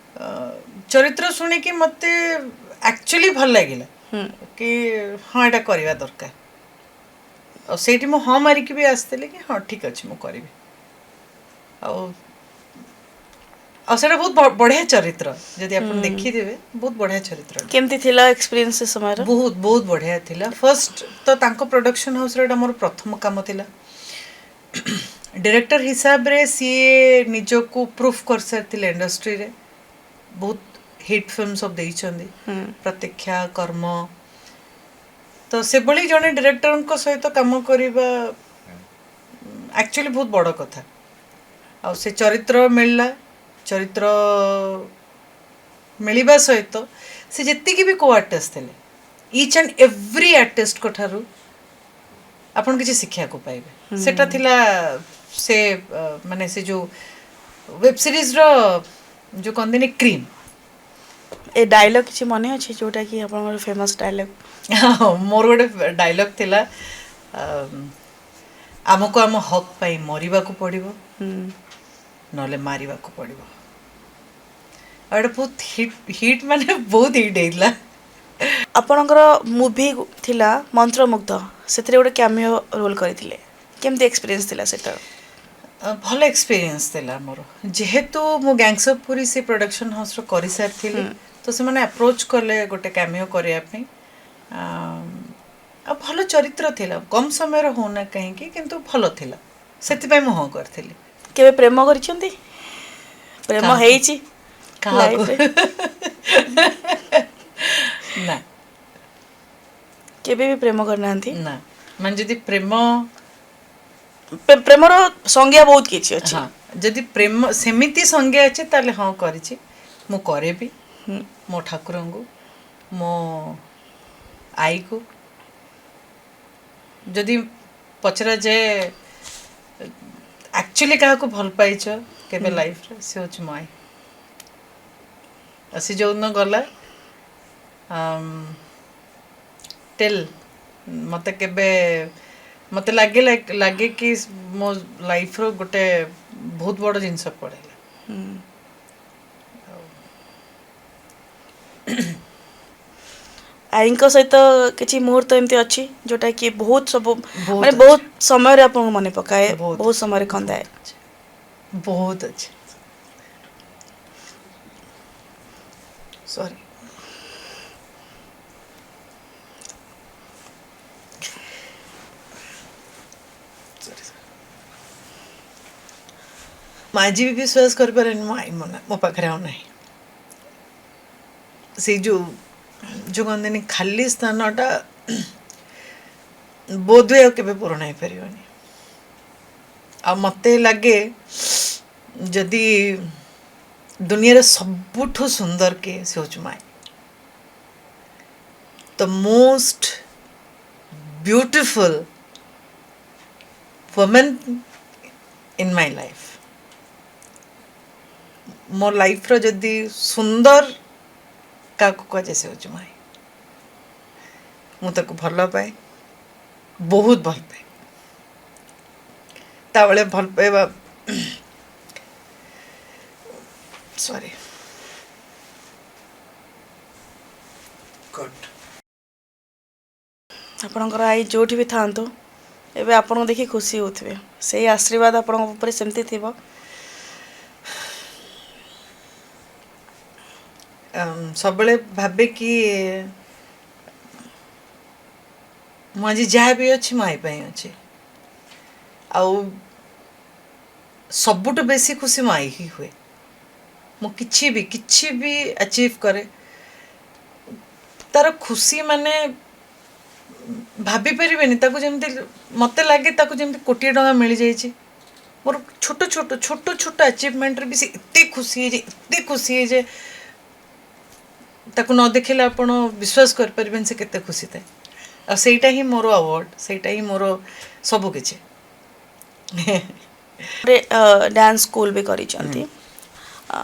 ଚରିତ୍ର ଶୁଣିକି ମୋତେ ଆକ୍ଚୁଆଲି ଭଲ ଲାଗିଲା କି ହଁ, ଏଇଟା କରିବା ଦରକାର। ଆଉ ସେଇଠି ମୁଁ ହଁ ମାରିକି ବି ଆସିଥିଲି କି ହଁ, ଠିକ୍ ଅଛି, ମୁଁ କରିବି। ଆଉ ଆଉ ସେଇଟା ବହୁତ ବଢ଼ିଆ ଚରିତ୍ର। ଯଦି ଆପଣ ଦେଖିଥିବେ, ବହୁତ ବଢ଼ିଆ ଚରିତ୍ର। କେମିତି ଥିଲା ଏକ୍ସପିରିଏନ୍ସ ସେ ସମୟର? ବହୁତ ବହୁତ ବଢ଼ିଆ ଥିଲା। ଫର୍ଷ୍ଟ ତ ତାଙ୍କ ପ୍ରଡକ୍ସନ୍ ହାଉସ୍ରେ ଏଇଟା ମୋର ପ୍ରଥମ କାମ ଥିଲା। ଡିରେକ୍ଟର ହିସାବରେ ସିଏ ନିଜକୁ ପ୍ରୁଫ୍ କରିସାରିଥିଲେ ଇଣ୍ଡଷ୍ଟ୍ରିରେ, ବହୁତ ହିଟ୍ ଫିଲ୍ମ ସବୁ ଦେଇଛନ୍ତି, ପ୍ରତୀକ୍ଷା, କର୍ମ। ତ ସେଭଳି ଜଣେ ଡିରେକ୍ଟରଙ୍କ ସହିତ କାମ କରିବା ଆକ୍ଚୁଆଲି ବହୁତ ବଡ଼ କଥା। ଆଉ ସେ ଚରିତ୍ର ମିଳିଲା, ଚରିତ୍ର ମିଳିବା ସହିତ ସେ ଯେତିକି ବି କୋ ଆର୍ଟିଷ୍ଟ ଥିଲେ, ଇଚ୍ ଆଣ୍ଡ ଏଭ୍ରି ଆର୍ଟିଷ୍ଟଙ୍କ ଠାରୁ ଆପଣ କିଛି ଶିଖିବାକୁ ପାଇବେ। ସେଟା ଥିଲା ସେ ମାନେ ସେ ଯେଉଁ ୱେବ୍ ସିରିଜ୍ର ଯେଉଁ କହନ୍ତିନି କ୍ରିମ୍। ଏ ଡାଇଲଗ୍ କିଛି ମନେ ଅଛି, ଯୋଉଟା କି ଆପଣଙ୍କର ଫେମସ୍ ଡାଇଲଗ୍? ମୋର ଗୋଟେ ଡାଇଲଗ୍ ଥିଲା, ଆମକୁ ଆମ ହକ୍ ପାଇଁ ମରିବାକୁ ପଡ଼ିବ, ନହେଲେ ମାରିବାକୁ ପଡ଼ିବ। ଆଉ ଏଇଟା ବହୁତ ହିଟ୍ ହିଟ୍, ମାନେ ବହୁତ ହିଟ୍ ହେଇଥିଲା। ଆପଣଙ୍କର ମୁଭି ଥିଲା ମନ୍ତ୍ରମୁଗ୍ଧ, ସେଥିରେ ଗୋଟେ କ୍ୟାମିଓ ରୋଲ୍ କରିଥିଲେ। କେମିତି ଏକ୍ସପିରିଏନ୍ସ ଥିଲା ସେଟା? ଭଲ ଏକ୍ସପିରିଏନ୍ସ ଥିଲା ମୋର। ଯେହେତୁ ମୁଁ ଗ୍ୟାଙ୍ଗସ୍ ଅଫ୍ ପୁରୀ ସେ ପ୍ରଡକ୍ସନ୍ ହାଉସ୍ର କରିସାରିଥିଲି, ତ ସେମାନେ ଆପ୍ରୋଚ୍ କଲେ ଗୋଟେ କ୍ୟାମିଓ କରିବା ପାଇଁ। ଆଉ ଭଲ ଚରିତ୍ର ଥିଲା, କମ୍ ସମୟର ହଉନା କାହିଁକି, କିନ୍ତୁ ଭଲ ଥିଲା, ସେଥିପାଇଁ ମୁଁ ହଁ କରିଥିଲି। କେବେ ପ୍ରେମ କରିଛନ୍ତି? ପ୍ରେମ କାହାକୁ? ହେଇଛି କାହାକୁ? ଲାଇଫରେ? ନା। କେବେ ବି ପ୍ରେମ କରିନାହାନ୍ତି? ନା, ମାନେ ଯଦି ପ୍ରେମ ପ୍ରେମର ସଂଜ୍ଞା ବହୁତ କିଛି ଅଛି। ହଁ, ଯଦି ପ୍ରେମ ସେମିତି ସଂଜ୍ଞା ଅଛି ତାହେଲେ ହଁ, କରିଛି। ମୁଁ କରେ ବି ମୋ ଠାକୁରଙ୍କୁ, ମୋ ଆଈକୁ। ଯଦି ପଚରାଯାଏ ଆକ୍ଚୁଆଲି କାହାକୁ ଭଲ ପାଇଛ କେବେ ଲାଇଫରେ, ସେ ହେଉଛି ମୋ ଆଈ। ଆଉ ସେ ଯେଉଁଦିନ ଗଲା, ଟିଲ୍ ମୋତେ କେବେ ମୋତେ ଲାଗେ ଲାଗେ କି ମୋ ଲାଇଫର ଗୋଟେ ବହୁତ ବଡ଼ ଜିନିଷ ପଳେଇଲା। ଆଈଙ୍କ ସହିତ କିଛି ମୁହୂର୍ତ୍ତ ଏମିତି ଅଛି ଯୋଉଟା କି ବହୁତ ସବୁ ବହୁତ ମାନେ ଅଛି। ବହୁତ ସମୟରେ ଆପଣଙ୍କୁ ମନେ ପକାଏ, ବହୁତ। ବହୁତ ସମୟରେ କନ୍ଦାଏ? ବହୁତ ଅଛି। ସରି। ମୁଁ ଆଜି ବି ବିଶ୍ୱାସ କରିପାରେନି ମୋ ଆଈ ମନା ମୋ ପାଖରେ ଆଉ ନାହିଁ। ସେଇ ଯୋଉ ଯୋଉ କହନ୍ତିନି, ଖାଲି ସ୍ଥାନଟା ବୋଧହୁଏ ଆଉ କେବେ ପୂରଣ ହେଇପାରିବନି। ଆଉ ମୋତେ ଲାଗେ ଯଦି ଦୁନିଆରେ ସବୁଠୁ ସୁନ୍ଦର କିଏ, ସେ ହେଉଛି ମା। The most beautiful woman in my life. ମୋ ଲାଇଫର ଯଦି ସୁନ୍ଦର କାହାକୁ କୁହାଯାଏ, ସେ ହେଉଛି ମାଇ। ମୁଁ ତାକୁ ଭଲ ପାଏ, ବହୁତ ଭଲ ପାଏ। ତା ଭଳିଆ ଭଲ ପାଇବା, ସରି। କଟ୍। ଆପଣଙ୍କର ଆଈ ଯୋଉଠି ବି ଥାଆନ୍ତୁ, ଏବେ ଆପଣଙ୍କୁ ଦେଖି ଖୁସି ହେଉଥିବେ। ସେଇ ଆଶୀର୍ବାଦ ଆପଣଙ୍କ ଉପରେ ସେମିତି ଥିବ। ସବୁବେଳେ ଭାବେ କି ମୁଁ ଆଜି ଯାହା ବି ଅଛି, ମୋ ଆଈ ପାଇଁ ଅଛି। ଆଉ ସବୁଠୁ ବେଶୀ ଖୁସି ମୋ ଆଈ ହିଁ ହୁଏ। ମୁଁ କିଛି ବି ଆଚିଭ୍ କରେ, ତାର ଖୁସି ମାନେ ଭାବି ପାରିବେନି। ତାକୁ ଯେମିତି ମୋତେ ଲାଗେ ତାକୁ ଯେମିତି କୋଟିଏ ଟଙ୍କା ମିଳିଯାଇଛି। ମୋର ଛୋଟ ଛୋଟ ଛୋଟ ଛୋଟ ଆଚିଭମେଣ୍ଟରେ ବି ସେ ଏତେ ଖୁସି ହେଇଯାଏ, ଏତେ ଖୁସି ହେଇଯାଏ। ତାକୁ ନ ଦେଖିଲେ ଆପଣ ବିଶ୍ୱାସ କରିପାରିବେନି ସେ କେତେ ଖୁସି ଥାଏ। ଆଉ ସେଇଟା ହିଁ ମୋର ଆୱାର୍ଡ଼, ସେଇଟା ହିଁ ମୋର ସବୁ କିଛି। ଗୋଟେ ଡ୍ୟାନ୍ସ ସ୍କୁଲ ବି କରିଛନ୍ତି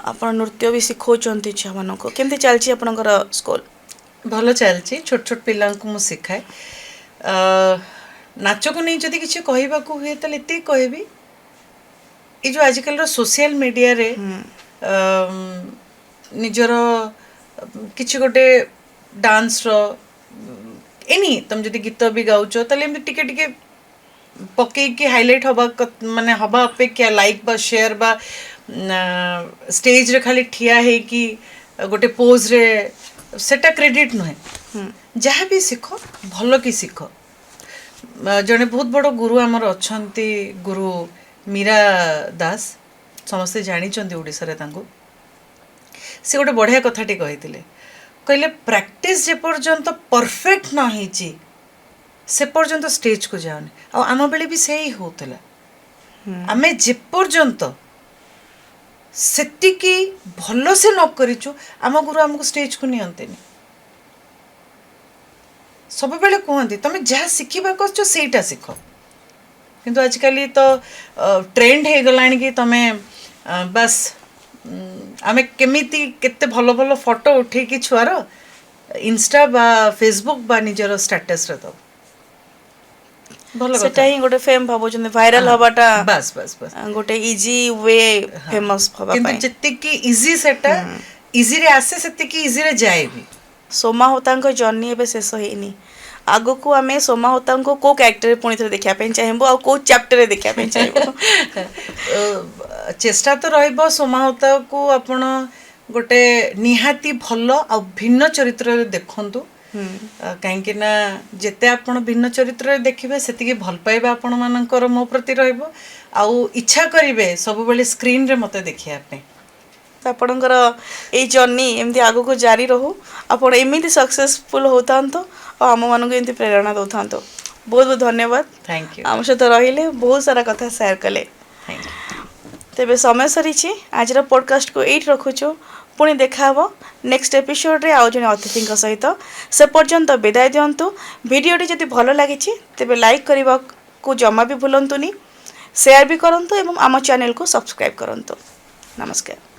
ଆପଣ, ନୃତ୍ୟ ବି ଶିଖଉଛନ୍ତି ଝିଅମାନଙ୍କୁ। କେମିତି ଚାଲିଛି ଆପଣଙ୍କର ସ୍କୁଲ? ଭଲ ଚାଲିଛି। ଛୋଟ ଛୋଟ ପିଲାଙ୍କୁ ମୁଁ ଶିଖାଏ। ନାଚକୁ ନେଇ ଯଦି କିଛି କହିବାକୁ ହୁଏ, ତାହେଲେ ଏତିକି କହିବି, ଏଇ ଯେଉଁ ଆଜିକାଲିର ସୋସିଆଲ ମିଡ଼ିଆରେ ନିଜର କିଛି ଗୋଟେ ଡାନ୍ସର, ଏନି, ତମେ ଯଦି ଗୀତ ବି ଗାଉଛ, ତାହେଲେ ଏମିତି ଟିକେ ଟିକେ ପକେଇକି ହାଇଲାଇଟ୍ ହବା ମାନେ ହବା ଅପେକ୍ଷା, ଲାଇକ୍ ବା ସେୟାର ବା ଷ୍ଟେଜରେ ଖାଲି ଠିଆ ହେଇକି ଗୋଟେ ପୋଜ୍ରେ, ସେଟା କ୍ରେଡ଼ିଟ୍ ନୁହେଁ। ଯାହା ବି ଶିଖ, ଭଲ କି ଶିଖ। ଜଣେ ବହୁତ ବଡ଼ ଗୁରୁ ଆମର ଅଛନ୍ତି, ଗୁରୁ ମୀରା ଦାସ, ସମସ୍ତେ ଜାଣିଛନ୍ତି ଓଡ଼ିଶାରେ ତାଙ୍କୁ। ସେ ଗୋଟେ ବଢ଼ିଆ କଥାଟି କହିଥିଲେ। କହିଲେ, ପ୍ରାକ୍ଟିସ୍ ଯେପର୍ଯ୍ୟନ୍ତ ପରଫେକ୍ଟ ନ ହେଇଛି, ସେ ପର୍ଯ୍ୟନ୍ତ ଷ୍ଟେଜକୁ ଯାଅନି। ଆଉ ଆମ ବେଳେ ବି ସେଇ ହେଉଥିଲା। ଆମେ ଯେପର୍ଯ୍ୟନ୍ତ ସେତିକି ଭଲସେ ନ କରିଛୁ, ଆମ ଗୁରୁ ଆମକୁ ଷ୍ଟେଜକୁ ନିଅନ୍ତିନି। ସବୁବେଳେ କୁହନ୍ତି, ତମେ ଯାହା ଶିଖିବାକୁ ଆସୁଛ, ସେଇଟା ଶିଖ। କିନ୍ତୁ ଆଜିକାଲି ତ ଟ୍ରେଣ୍ଡ ହେଇଗଲାଣି କି ତମେ ବାସ୍ ଆମେ କେମିତି କେତେ ଭଲ ଭଲ ଫଟୋ ଉଠେଇକି ଛୁଆର ଇନଷ୍ଟା ବା ଫେସବୁକ୍ ବା ନିଜର ଷ୍ଟାଟସରେ ଦବ। ଭଲ କଥା। ସେଟା ହିଁ ଗୋଟେ ଫେମ୍ ଭାବୁଛନ୍ତି, ଭାଇରାଲ ହବାଟା। ବାସ୍ ବାସ୍ ବାସ୍। ଗୋଟେ ଇଜି we famous ହବା କିନ୍ତୁ ପାଇଁ। ଯେତିକି ଇଜି, ସେଟା ଇଜିରେ ଆସେ, ସେତିକି ଇଜିରେ ଯାଏ ବି। ସୋମା ହୋତାଙ୍କ ଜର୍ଣ୍ଣି ଏବେ ଶେଷ ହେଇନି। ଆଗକୁ ଆମେ ସୋମା ହୋତାଙ୍କୁ କୋଉ କ୍ୟାରେକ୍ଟରରେ ପୁଣି ଥରେ ଦେଖିବା ପାଇଁ ଚାହିଁବୁ ଆଉ କୋଉ ଚାପ୍ଟରରେ ଦେଖିବା ପାଇଁ ଚାହିଁବୁ? ଚେଷ୍ଟା ତ ରହିବ, ସୋମା ହୋତାକୁ ଆପଣ ଗୋଟେ ନିହାତି ଭଲ ଆଉ ଭିନ୍ନ ଚରିତ୍ରରେ ଦେଖନ୍ତୁ, କାହିଁକି ନା ଯେତେ ଆପଣ ଭିନ୍ନ ଚରିତ୍ରରେ ଦେଖିବେ, ସେତିକି ଭଲ ପାଇବା ଆପଣମାନଙ୍କର ମୋ ପ୍ରତି ରହିବ ଆଉ ଇଚ୍ଛା କରିବେ ସବୁବେଳେ ସ୍କ୍ରିନରେ ମୋତେ ଦେଖିବା ପାଇଁ। ତ ଆପଣଙ୍କର ଏଇ ଜର୍ଣ୍ଣି ଏମିତି ଆଗକୁ ଜାରି ରହୁ, ଆପଣ ଏମିତି ସକ୍ସେସଫୁଲ୍ ହେଉଥାନ୍ତୁ ଆଉ ଆମମାନଙ୍କୁ ଏମିତି ପ୍ରେରଣା ଦେଉଥାନ୍ତୁ। ବହୁତ ବହୁତ ଧନ୍ୟବାଦ। Thank you. ଆମ ସହିତ ରହିଲେ, ବହୁତ ସାରା କଥା ସେୟାର କଲେ। Thank you. ତେବେ ସମୟ ସରିଛି, ଆଜିର ପଡ଼କାଷ୍ଟକୁ ଏଇଠି ରଖୁଛୁ। ପୁଣି ଦେଖାହେବ ନେକ୍ସଟ ଏପିସୋଡ଼ରେ ଆଉ ଜଣେ ଅତିଥିଙ୍କ ସହିତ। ସେ ପର୍ଯ୍ୟନ୍ତ ବିଦାୟ ଦିଅନ୍ତୁ। ଭିଡ଼ିଓଟି ଯଦି ଭଲ ଲାଗିଛି, ତେବେ ଲାଇକ୍ କରିବାକୁ ଜମା ବି ଭୁଲନ୍ତୁନି, ସେୟାର ବି କରନ୍ତୁ ଏବଂ ଆମ ଚ୍ୟାନେଲକୁ ସବସ୍କ୍ରାଇବ୍ କରନ୍ତୁ। ନମସ୍କାର।